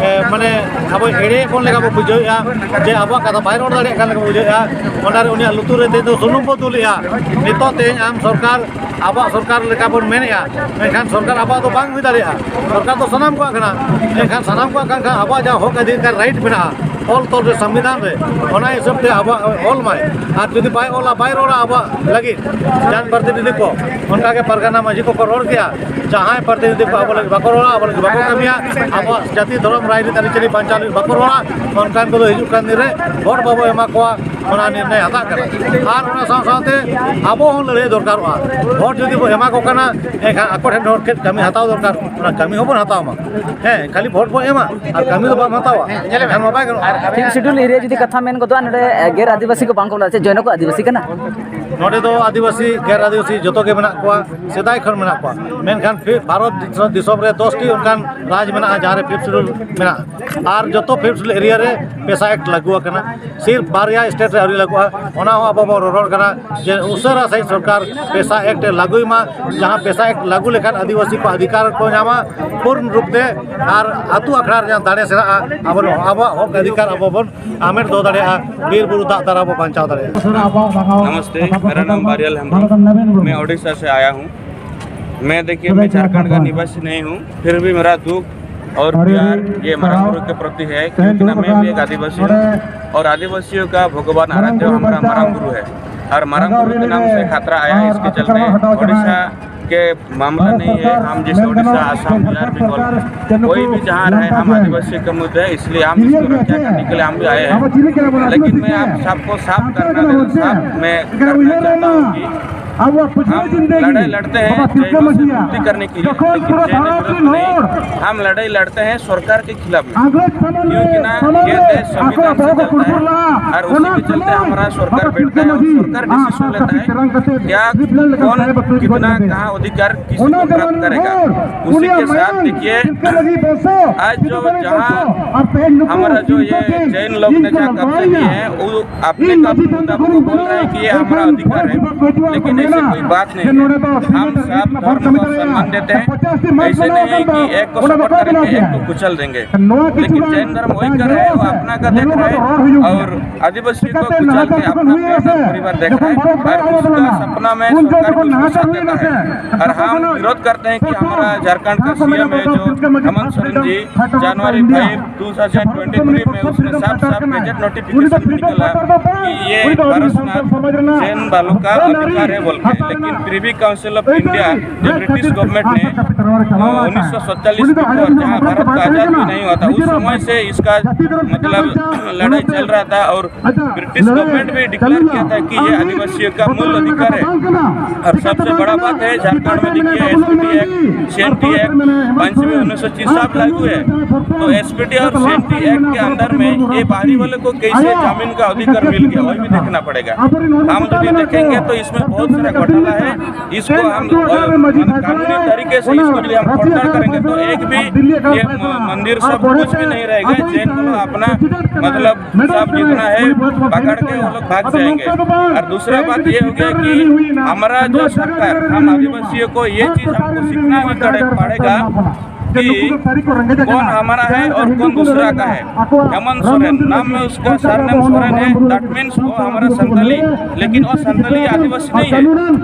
ᱮ, ᱢᱟᱱᱮ ᱟᱵᱚ ᱮᱲᱮᱭᱮᱫ ᱵᱚᱱ ᱞᱮᱠᱟ ᱵᱚ ᱵᱩᱡᱷᱟᱹᱣᱮᱫᱼᱟ, ᱡᱮ ᱟᱵᱚᱣᱟᱜ ᱠᱟᱛᱷᱟ ᱵᱟᱭ ᱨᱚᱲ ᱫᱟᱲᱮᱭᱟᱜ ᱠᱟᱱ ᱞᱮᱠᱟ ᱵᱚ ᱵᱩᱡᱷᱟᱹᱣᱮᱫᱼᱟ᱾ ᱚᱱᱟᱨᱮ ᱩᱱᱤᱭᱟᱜ ᱞᱩᱛᱩᱨ ᱨᱮ ᱛᱮᱦᱮᱧ ᱫᱚ ᱥᱩᱱᱩᱢ ᱵᱚ ᱫᱩᱞᱮᱜᱼᱟ᱾ ᱱᱤᱛᱚᱜ ᱛᱮᱦᱮᱧ ᱟᱢ ᱥᱚᱨᱠᱟᱨ, ᱟᱵᱚᱣᱟᱜ ᱥᱚᱨᱠᱟᱨ ᱞᱮᱠᱟ ᱵᱚᱱ ᱢᱮᱱᱮᱫᱼᱟ, ᱢᱮᱱᱠᱷᱟᱱ ᱥᱚᱨᱠᱟᱨ ᱟᱵᱚᱣᱟᱜ ᱫᱚ ᱵᱟᱝ ᱦᱩᱭ ᱫᱟᱲᱮᱭᱟᱜᱼᱟ᱾ ᱥᱚᱨᱠᱟᱨ ᱫᱚ ᱥᱟᱱᱟᱢ ᱠᱚᱣᱟᱜ ᱠᱟᱱᱟ᱾ ᱢᱮᱱᱠᱷᱟᱱ ᱥᱟᱱᱟᱢ ᱠᱚᱣᱟᱜ ᱠᱟᱱ ᱠᱷᱟᱱ ᱟᱵᱚᱣᱟᱜ ᱡᱟᱦᱟᱸ ᱦᱚᱠ ᱚᱫᱷᱤᱠᱟᱨ ᱨᱟᱭᱤᱴ ᱢᱮᱱᱟᱜᱼᱟ ᱚᱞ ᱛᱚᱞ ᱨᱮ, ᱥᱚᱝᱵᱤᱫᱷᱟᱱ ᱨᱮ, ᱚᱱᱟ ᱦᱤᱥᱟᱹᱵ ᱛᱮ ᱟᱵᱚᱣᱟᱜ ᱚᱞ ᱢᱟᱭ᱾ ᱟᱨ ᱡᱩᱫᱤ ᱵᱟᱭ ᱚᱞᱟ, ᱵᱟᱭ ᱨᱚᱲᱟ ᱟᱵᱚᱣᱟᱜ ᱞᱟᱹᱜᱤᱫ, ᱡᱟᱱ ᱯᱨᱚᱛᱤᱱᱤᱫᱷᱤ ᱠᱚ, ᱚᱱᱠᱟᱜᱮ ᱯᱟᱨᱜᱟᱱᱟ ᱢᱟᱹᱡᱷᱤ ᱠᱚᱠᱚ ᱨᱚᱲ ᱜᱮᱭᱟ, ᱡᱟᱦᱟᱸᱭ ᱯᱨᱚᱛᱤᱱᱤᱫᱷᱤ ᱠᱚ ᱟᱵᱚ ᱞᱟᱹᱜᱤᱫ ᱵᱟᱠᱚ ᱨᱚᱲᱟ, ᱟᱵᱚ ᱞᱟᱹᱜᱤᱫ ᱵᱟᱠᱚ ᱠᱟᱹᱢᱤᱭᱟ, ᱟᱵᱚᱣᱟᱜ ᱡᱟᱹᱛᱤ ᱫᱷᱚᱨᱚᱢ ᱨᱟᱭᱨᱤᱛ ᱟᱹᱨᱤᱪᱟᱹᱞᱤ ᱵᱟᱧᱪᱟᱣ ᱞᱟᱹᱜᱤᱫ ᱵᱟᱠᱚ ᱨᱚᱲᱟ, ᱚᱱᱠᱟᱱ ᱠᱚᱫᱚ ᱦᱤᱡᱩᱜ ᱠᱟᱱ ᱫᱤᱱ ᱨᱮ ᱵᱷᱳᱴ ᱵᱟᱵᱚ ᱮᱢᱟ ᱠᱚᱣᱟ, ᱚᱱᱟ ᱱᱤᱨᱱᱚᱭ ᱦᱟᱛᱟᱜ ᱠᱟᱱᱟ᱾ ᱟᱨ ᱚᱱᱟ ᱥᱟᱶ ᱥᱟᱶᱛᱮ ᱟᱵᱚ ᱦᱚᱸ ᱞᱟᱹᱲᱦᱟᱹᱭ ᱫᱚᱨᱠᱟᱨᱚᱜᱼᱟ᱾ ᱵᱷᱳᱴ ᱡᱩᱫᱤ ᱵᱚ ᱮᱢᱟ ᱠᱚ ᱠᱟᱱᱟ, ᱮᱱᱠᱷᱟᱱ ᱟᱠᱚ ᱴᱷᱮᱱ ᱦᱚᱲ ᱴᱷᱮᱱ ᱠᱟᱹᱢᱤ ᱦᱟᱛᱟᱣ ᱫᱚᱨᱠᱟᱨ, ᱚᱱᱟ ᱠᱟᱹᱢᱤ ᱦᱚᱸᱵᱚᱱ ᱦᱟᱛᱟᱣ ᱢᱟ᱾ ᱦᱮᱸ, ᱠᱷᱟᱹᱞᱤ ᱵᱷᱳᱴ ᱵᱚ ᱮᱢᱟ ᱟᱨ ᱠᱟᱹᱢᱤ ᱫᱚ ᱵᱟᱢ ᱦᱟᱛᱟᱣᱟ, ᱮᱱᱠᱷᱟᱱ ᱢᱟ ᱵᱟᱭ ᱜᱟᱱᱚᱜᱼᱟ᱾ ᱯᱷᱤᱯᱛᱷ ᱥᱤᱰᱩᱞ ᱮᱨᱤᱭᱟ ᱡᱩᱫᱤ ᱠᱟᱛᱷᱟ ᱢᱮᱱ ᱜᱚᱫᱚᱜᱼᱟ, ᱱᱚᱰᱮ ᱜᱮᱨ ᱟᱹᱫᱤᱵᱟᱹᱥᱤ ᱠᱚ ᱵᱟᱝ ᱠᱚ ᱢᱮᱱᱟᱜᱼᱟ, ᱪᱮᱫ ᱡᱚᱭᱱᱚ ᱠᱚ ᱟᱹᱫᱤᱵᱟᱹᱥᱤ ᱠᱟᱱᱟ? ᱱᱚᱰᱮ ᱫᱚ ᱟᱹᱫᱤᱵᱟᱹᱥᱤ, ᱜᱮᱨ ᱟᱹᱫᱤᱵᱟᱹᱥᱤ ᱡᱚᱛᱚ ᱜᱮ ᱢᱮᱱᱟᱜ ᱠᱚᱣᱟ, ᱥᱮᱫᱟᱭ ᱠᱷᱚᱱ ᱢᱮᱱᱟᱜ ᱠᱚᱣᱟ᱾ ᱢᱮᱱᱠᱷᱟᱱ ᱯᱷᱤ-, ᱵᱷᱟᱨᱚᱛ ᱫᱤᱥᱚᱢ, ᱫᱤᱥᱚᱢ ᱨᱮ ᱫᱚᱥ ᱴᱤ ᱚᱱᱠᱟᱱ ᱨᱟᱡᱽ ᱢᱮᱱᱟᱜᱼᱟ, ᱡᱟᱦᱟᱸ ᱨᱮ ᱯᱷᱤᱯᱛᱷ ᱥᱤᱰᱩᱞ ᱢᱮᱱᱟᱜᱼᱟ᱾ ᱟᱨ ᱡᱚᱛᱚ ᱯᱷᱤᱯᱛᱷ ᱥᱤᱰᱩᱞ ᱮᱨᱤᱭᱟ ᱨᱮ ᱯᱮᱥᱟ ᱮᱠᱴ ᱞᱟᱹᱜᱩ ᱟᱠᱟᱱᱟ᱾ ᱥᱤᱨᱯ ᱵᱟᱨᱭᱟ ᱥᱴᱮᱴ ᱨᱮ ᱟᱹᱣᱨᱤ ᱞᱟᱹᱜᱩᱜᱼᱟ, ᱚᱱᱟ ᱦᱚᱸ ᱟᱵᱚ ᱵᱚᱱ ᱨᱚᱨᱚᱲ ᱠᱟᱱᱟ ᱡᱮ ᱩᱥᱟᱹᱨᱟ ᱥᱟᱺᱦᱤᱡ ᱥᱚᱨᱠᱟᱨ ᱯᱮᱥᱟ ᱮᱠᱴ ᱮ ᱞᱟᱹᱜᱩᱭ ᱢᱟ, ᱡᱟᱦᱟᱸ ᱯᱮᱥᱟ ᱮᱠᱴ ᱞᱟᱹᱜᱩ ᱞᱮᱠᱷᱟᱱ ᱟᱹᱫᱤᱵᱟᱹᱥᱤ ᱠᱚ ᱚᱫᱷᱤᱠᱟᱨ ᱠᱚ ᱧᱟᱢᱟ ᱯᱩᱨᱱ ᱨᱩᱯ ᱛᱮ, ᱟᱨ ᱟᱹᱛᱩ ᱟᱠᱷᱲᱟ ᱨᱮ ᱡᱟᱦᱟᱸ ᱫᱟᱲᱮ ᱥᱮᱬᱟᱜᱼᱟ, ᱟᱵᱚ ᱟᱵᱚᱣᱟᱜ ᱦᱚᱠ ᱚᱫᱷᱤᱠᱟᱨ ᱟᱵᱚ ᱵᱚᱱ ᱟᱢᱮᱴ ᱫᱚᱦᱚ ᱫᱟᱲᱮᱭᱟᱜᱼᱟ, ᱵᱤᱨ ᱵᱩᱨᱩ ᱫᱟᱜ ᱫᱟᱨᱟ ᱵᱚ ᱵᱟᱧᱪᱟᱣ ᱫᱟᱲᱮᱭᱟᱜᱼᱟ᱾ नमस्ते, मेरा नाम बारियल हेम्ब्रम, मैं उड़ीसा से आया हूँ। मैं, देखिए, मैं झारखंड का निवासी नहीं हूँ, फिर भी मेरा दुख और प्यार ये मारंग गुरु के प्रति है, क्योंकि ना मैं भी एक आदिवासी हूँ और आदिवासियों का भगवान आराध्य हमारा मारंग गुरु है। और मारंग बुरु के नाम से खतरा आया है, इसके चलते उड़ीसा के मामला नहीं है। हम जैसे उड़ीसा, आसाम, बिहार, बंगाल, कोई भी जहाँ रहे, हम आदिवासी का मुद्दा है, इसलिए हम इसको रक्षा करने के लिए हम भी आए हैं। लेकिन मैं आप सबको साफ करना, साफ मैं करना चाहता हूँ कि हम लड़ाई लड़ते हैं जय से मुक्ति करने के लिए, लेकिन जय नहीं। हम लड़ाई लड़ते हैं सरकार के खिलाफ में, क्योंकि ना ये देश संविधान से चलता है और उसी के चलते हमारा सरकार बैठता है। और सरकार डिसीजन लेता है क्या, कौन कितना, कहाँ अधिकार किसी को प्राप्त करेगा। उसी के साथ देखिए, आज जो जहाँ हमारा जो ये जैन लोग ने जहाँ कब्जा किए हैं, वो अपने का मुद्दा को बोल रहे हैं कि ये हमारा अधिकार है, लेकिन ऐसी कोई बात नहीं है। हम सब धर्म को सम्मान देते हैं। ऐसे नहीं है कि एक को सपोर्ट करेंगे, एक को कुचल देंगे, लेकिन जैन धर्म वही कर रहे हैं, वो अपना का देख रहे हैं और आदिवासी को कुचल के अपना पैसा परिवार देख रहे हैं और उसका सपना में सरकार को उसको साथ देता है। और हम विरोध करते हैं कि हमारा झारखंड का सीएम है जो हेमंत सोरेन जी, जनवरी five two thousand twenty three में उसने साफ साफ गजट नोटिफिकेशन में निकला कि ये पारसनाथ जैन वालों का अधिकार है बोल के। लेकिन प्रिवी काउंसिल ऑफ इंडिया, जो ब्रिटिश गवर्नमेंट ने उन्नीस सौ सैंतालीस में, और जहाँ भारत का आजाद भी नहीं हुआ था, उस समय से इसका मतलब लड़ाई चल रहा था और ब्रिटिश गवर्नमेंट भी डिक्लेयर किया था कि ये आदिवासियों का मूल अधिकार है। और सबसे बड़ा बात है, झारखंड में देखिए, एसपीटी एक्ट, सीएनटी एक्ट, पंचमी उन्नीस सौ चीज सब लागू है। तो एसपीटी और सीएनटी एक्ट के अंदर में ये बाहरी वाले को कैसे जमीन का अधिकार मिल गया, वही भी देखना पड़ेगा। हम यदि देखेंगे तो इसमें बहुत सारा घोटाला है। इसको हम, अ, कानूनी तरीके से इसको यदि हम खोलताड़ करेंगे तो एक भी ये म-, मंदिर सब कुछ भी नहीं रहेगा। जैन लोग अपना मतलब सब जितना है पकड़ के वो लोग भाग जाएंगे। और दूसरा बात ये हो गया कि हमारा जो सरकार, हम आदिवासियों को ये चीज हमको सीखना भी पड़े-, पड़ेगा कि कौन हमारा है और कौन दूसरा का है। हेमंत सोरेन, नाम में उसका सरनेम सोरेन है, that means वो हमारा संताली, लेकिन वो संताली आदिवासी नहीं है,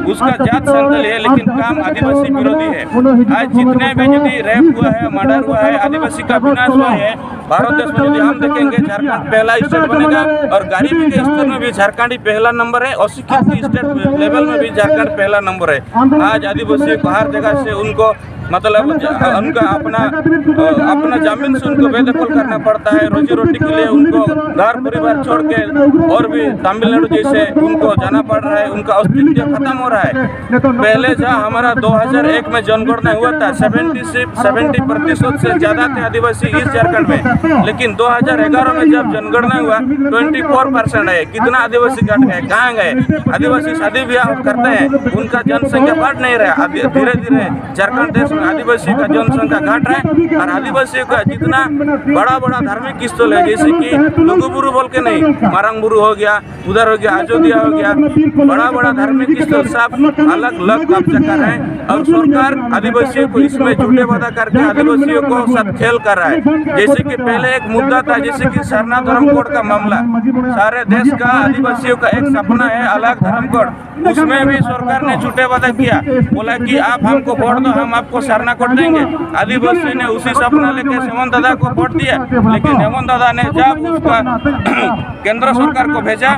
उसका जात संताली है, लेकिन काम आदिवासी विरोधी है। आज जितने भी यदि रेप हुआ है, मर्डर हुआ है, आदिवासी का विनाश हुआ है, भारत देश में यदि हम देखेंगे, झारखंड पहला स्टेट बनेगा और गरीबी के स्तर में भी झारखंड ही पहला नंबर है, अशिक्षित के स्टेट लेवल में भी झारखंड पहला नंबर है। आज आदिवासी को हर जगह से उनको, मतलब, उनका अपना, अपना जमीन से उनको बेदखल करना पड़ता है, रोजी रोटी के लिए उनको घर परिवार छोड़ के और भी तमिलनाडु जैसे उनको जाना पड़ रहा है, उनका अस्तित्व खत्म हो रहा है। पहले जहाँ हमारा दो हज़ार एक में जनगणना हुआ था, सेवेंटी सेवेंटी प्रतिशत से ज्यादा थे आदिवासी इस झारखंड में, लेकिन दो हज़ार ग्यारह में जब जनगणना हुआ, ट्वेंटी फोर परसेंट है। कितना आदिवासी घट गए, कहाँ गए? आदिवासी शादी ब्याह करते हैं, उनका जनसंख्या बढ़ नहीं रहा। धीरे धीरे झारखंड देश में आदिवासी का जनसंख्या घट रहा है और आदिवासियों का जितना बड़ा बड़ा धार्मिक स्थल है, जैसे कि लघु बुरु बोल के नहीं, मारंग बुरु हो गया, उधर हो गया, अयोध्या हो गया, बड़ा बड़ा धार्मिक स्थल सब अलग अलग कब्जा कर रहे हैं और सरकार आदिवासियों को इसमें झूठे वादा करके आदिवासियों को साथ खेल कर रहा है। जैसे कि पहले एक मुद्दा था, जैसे कि सरना धर्म कोड का मामला, सारे देश का आदिवासियों का एक सपना है अलग धर्म कोड। उसमें भी सरकार ने झूठे वादा किया, बोला कि आप हमको वोट दो, हम आपको सरना कोड देंगे। आदिवासी ने उसी सपना लेके हेमंत दादा को वोट दिया, लेकिन हेमंत दादा ने जब उसका केंद्र सरकार को भेजा,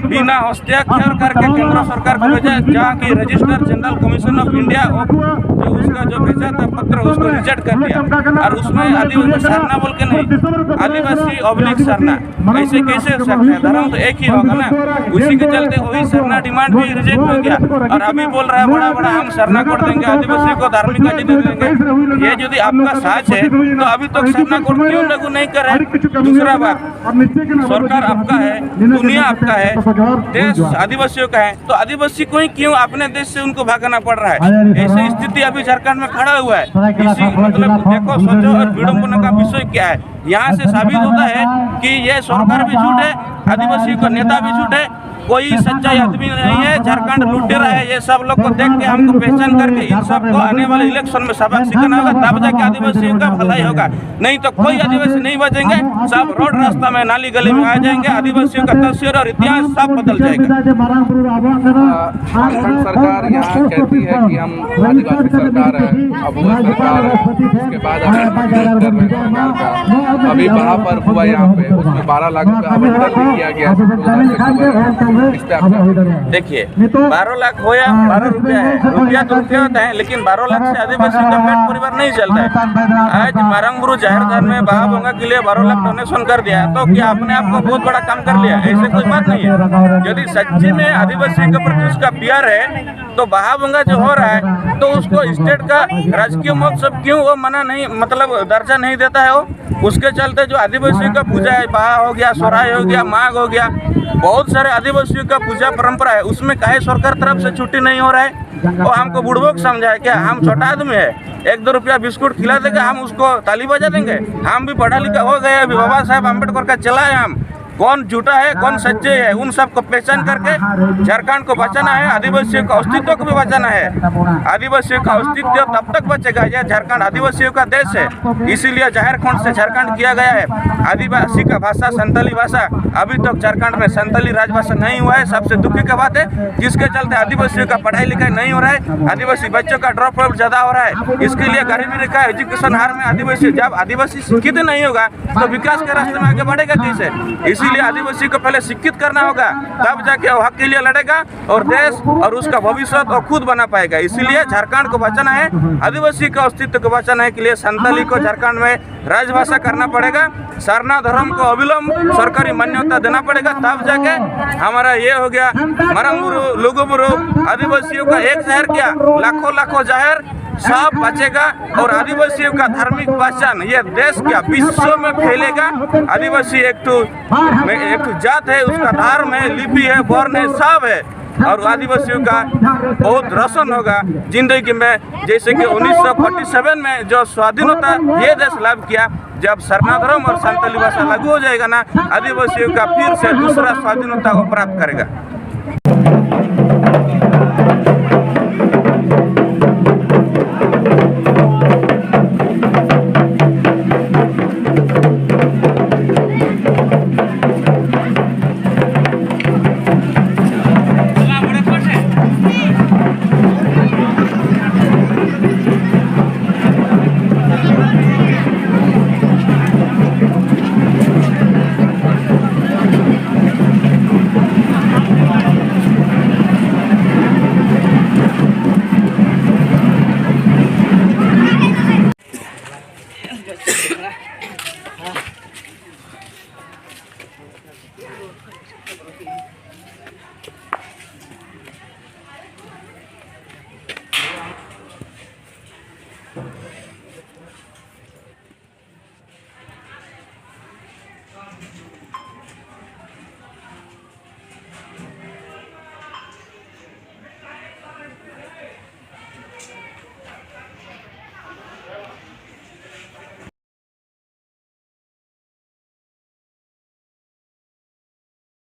बिना हस्तक्षेप करके केंद्र सरकार को भेजा, जहाँ की registrar general commission of India जो उसका जो भेजा था पत्र, उसको रिजेक्ट कर दिया। और उसमें आदिवासी सरना बोल के नहीं, आदिवासी ऑब्लिक सरना, ऐसे कैसे हो सकता है? धर्म तो एक ही होगा ना। उसी के चलते वही सरना डिमांड भी रिजेक्ट हो गया। और अभी बोल रहा है बड़ा बड़ा हम सरना कोड देंगे, आदिवासी को धार्मिक आजादी देंगे। ये यदि आपका साच है तो अभी तक सरना कोड क्यों लागू नहीं कर रहे? दूसरा बात, सरकार आपका है, दुनिया आपका है, देश आदिवासियों का है, तो आदिवासी को ही क्यों अपने देश से उनको भागना पड़ रहा है? ऐसी स्थिति अभी झारखंड में खड़ा हुआ है। इसी, मतलब, देखो, सोचो और विडम्बना का विषय क्या है। यहाँ से साबित होता है कि ये सरकार भी झूठ है, आदिवासियों का नेता भी झूठ है, कोई सच्चा आदमी नहीं है। झारखंड लुटेरा है। ये सब लोग को देख के, हमको पहचान करके इन सबको आने वाले इलेक्शन में सबक सिखाना होगा, तब जाके आदिवासियों का भलाई होगा। नहीं तो कोई आदिवासी नहीं बचेंगे, सब रोड रास्ता में, नाली गली में आ जाएंगे। आदिवासियों का तस्वीर और इतिहास सब बदल जाएगा। झारखंड सरकार यहाँ कहती है कि हम आदिवासी सरकार है, अब वो सरकार है, उसके बाद आप इंटरनेट सरकार का अभी बहा पर्व हुआ यहाँ पे, उसमें बारह लाख का आवंटन भी किया गया। इस पे आप क्या? देखिए, बारह लाख हो या बारह रुपया है, रुपया तो रुपया होता है, लेकिन बारह लाख से आदिवासी का पेट परिवार नहीं चलता है। आज मारंग बुरु जाहिर थान में बहा बोंगा के लिए बारह लाख डोनेशन कर दिया, तो क्या अपने आप को बहुत बड़ा काम कर लिया? ऐसे कोई बात नहीं है। यदि सच्ची में आदिवासी के प्रति उसका प्यार है, तो बहा बोंगा जो हो रहा है, तो उसको स्टेट का राजकीय महोत्सव क्यों वो मना नहीं, मतलब, दर्जा नहीं देता है? वो उसके चलते जो आदिवासियों का पूजा है, बहा हो गया, सोराय हो गया, माघ हो गया, बहुत सारे आदिवासियों का पूजा परंपरा है, उसमें काहे सरकार तरफ से छुट्टी नहीं हो रहा है? वो हमको बुड़बक समझा है क्या? हम छोटा आदमी है, एक दो रुपया बिस्कुट खिला देगा, हम उसको ताली बजा देंगे? हम भी पढ़ा लिखा हो गए, अभी बाबा साहेब अम्बेडकर का चेला है हम। कौन झूठा है, कौन सच्चे है, उन सबको पहचान करके झारखंड को बचाना है, आदिवासियों का अस्तित्व को भी बचाना है। आदिवासियों का अस्तित्व तब तक बचेगा, यह झारखंड आदिवासियों का देश है, इसीलिए झारखंड से झारखंड किया गया है। आदिवासी का भाषा संताली भाषा, अभी तक झारखंड में संताली राजभाषा नहीं हुआ है। सबसे दुखी की बात है, जिसके चलते आदिवासियों का पढ़ाई लिखाई नहीं हो रहा है, आदिवासी बच्चों का ड्रॉप आउट ज्यादा हो रहा है। इसके लिए गरीबी रेखा, एजुकेशन हार में आदिवासी, जब आदिवासी शिक्षित नहीं होगा तो विकास के रास्ते में आगे बढ़ेगा कैसे? इसीलिए आदिवासी को पहले शिक्षित करना होगा, तब जाके वो हक के लिए लड़ेगा और देश और उसका भविष्य वो खुद बना पाएगा। इसीलिए झारखंड को बचाना है, आदिवासी का अस्तित्व को बचाने के लिए संताली को झारखंड में राजभाषा करना पड़ेगा, सरना धर्म को अविलंब सरकारी मान्यता देना पड़ेगा, तब जाके हमारा ये हो गया मारंग बुरु, लुगु बुरु, आदिवासियों का एक शहर क्या, लाखों लाखों शहर सब बचेगा और आदिवासियों का धार्मिक पहचान ये देश क्या, विश्व में फैलेगा। आदिवासी एक ठो, एक ठो जात है, उसका धर्म है, लिपि है, वर्ण है, सब है। और आदिवासियों का बहुत रोशन होगा। जिंदगी में, जैसे कि उन्नीस सौ सैंतालीस में जो स्वाधीनता ये देश लाभ किया, जब सरना धर्म और संताली भाषा लागू हो जाएगा ना, आदिवासियों का फिर से दूसरा स्वाधीनता को प्राप्त करेगा।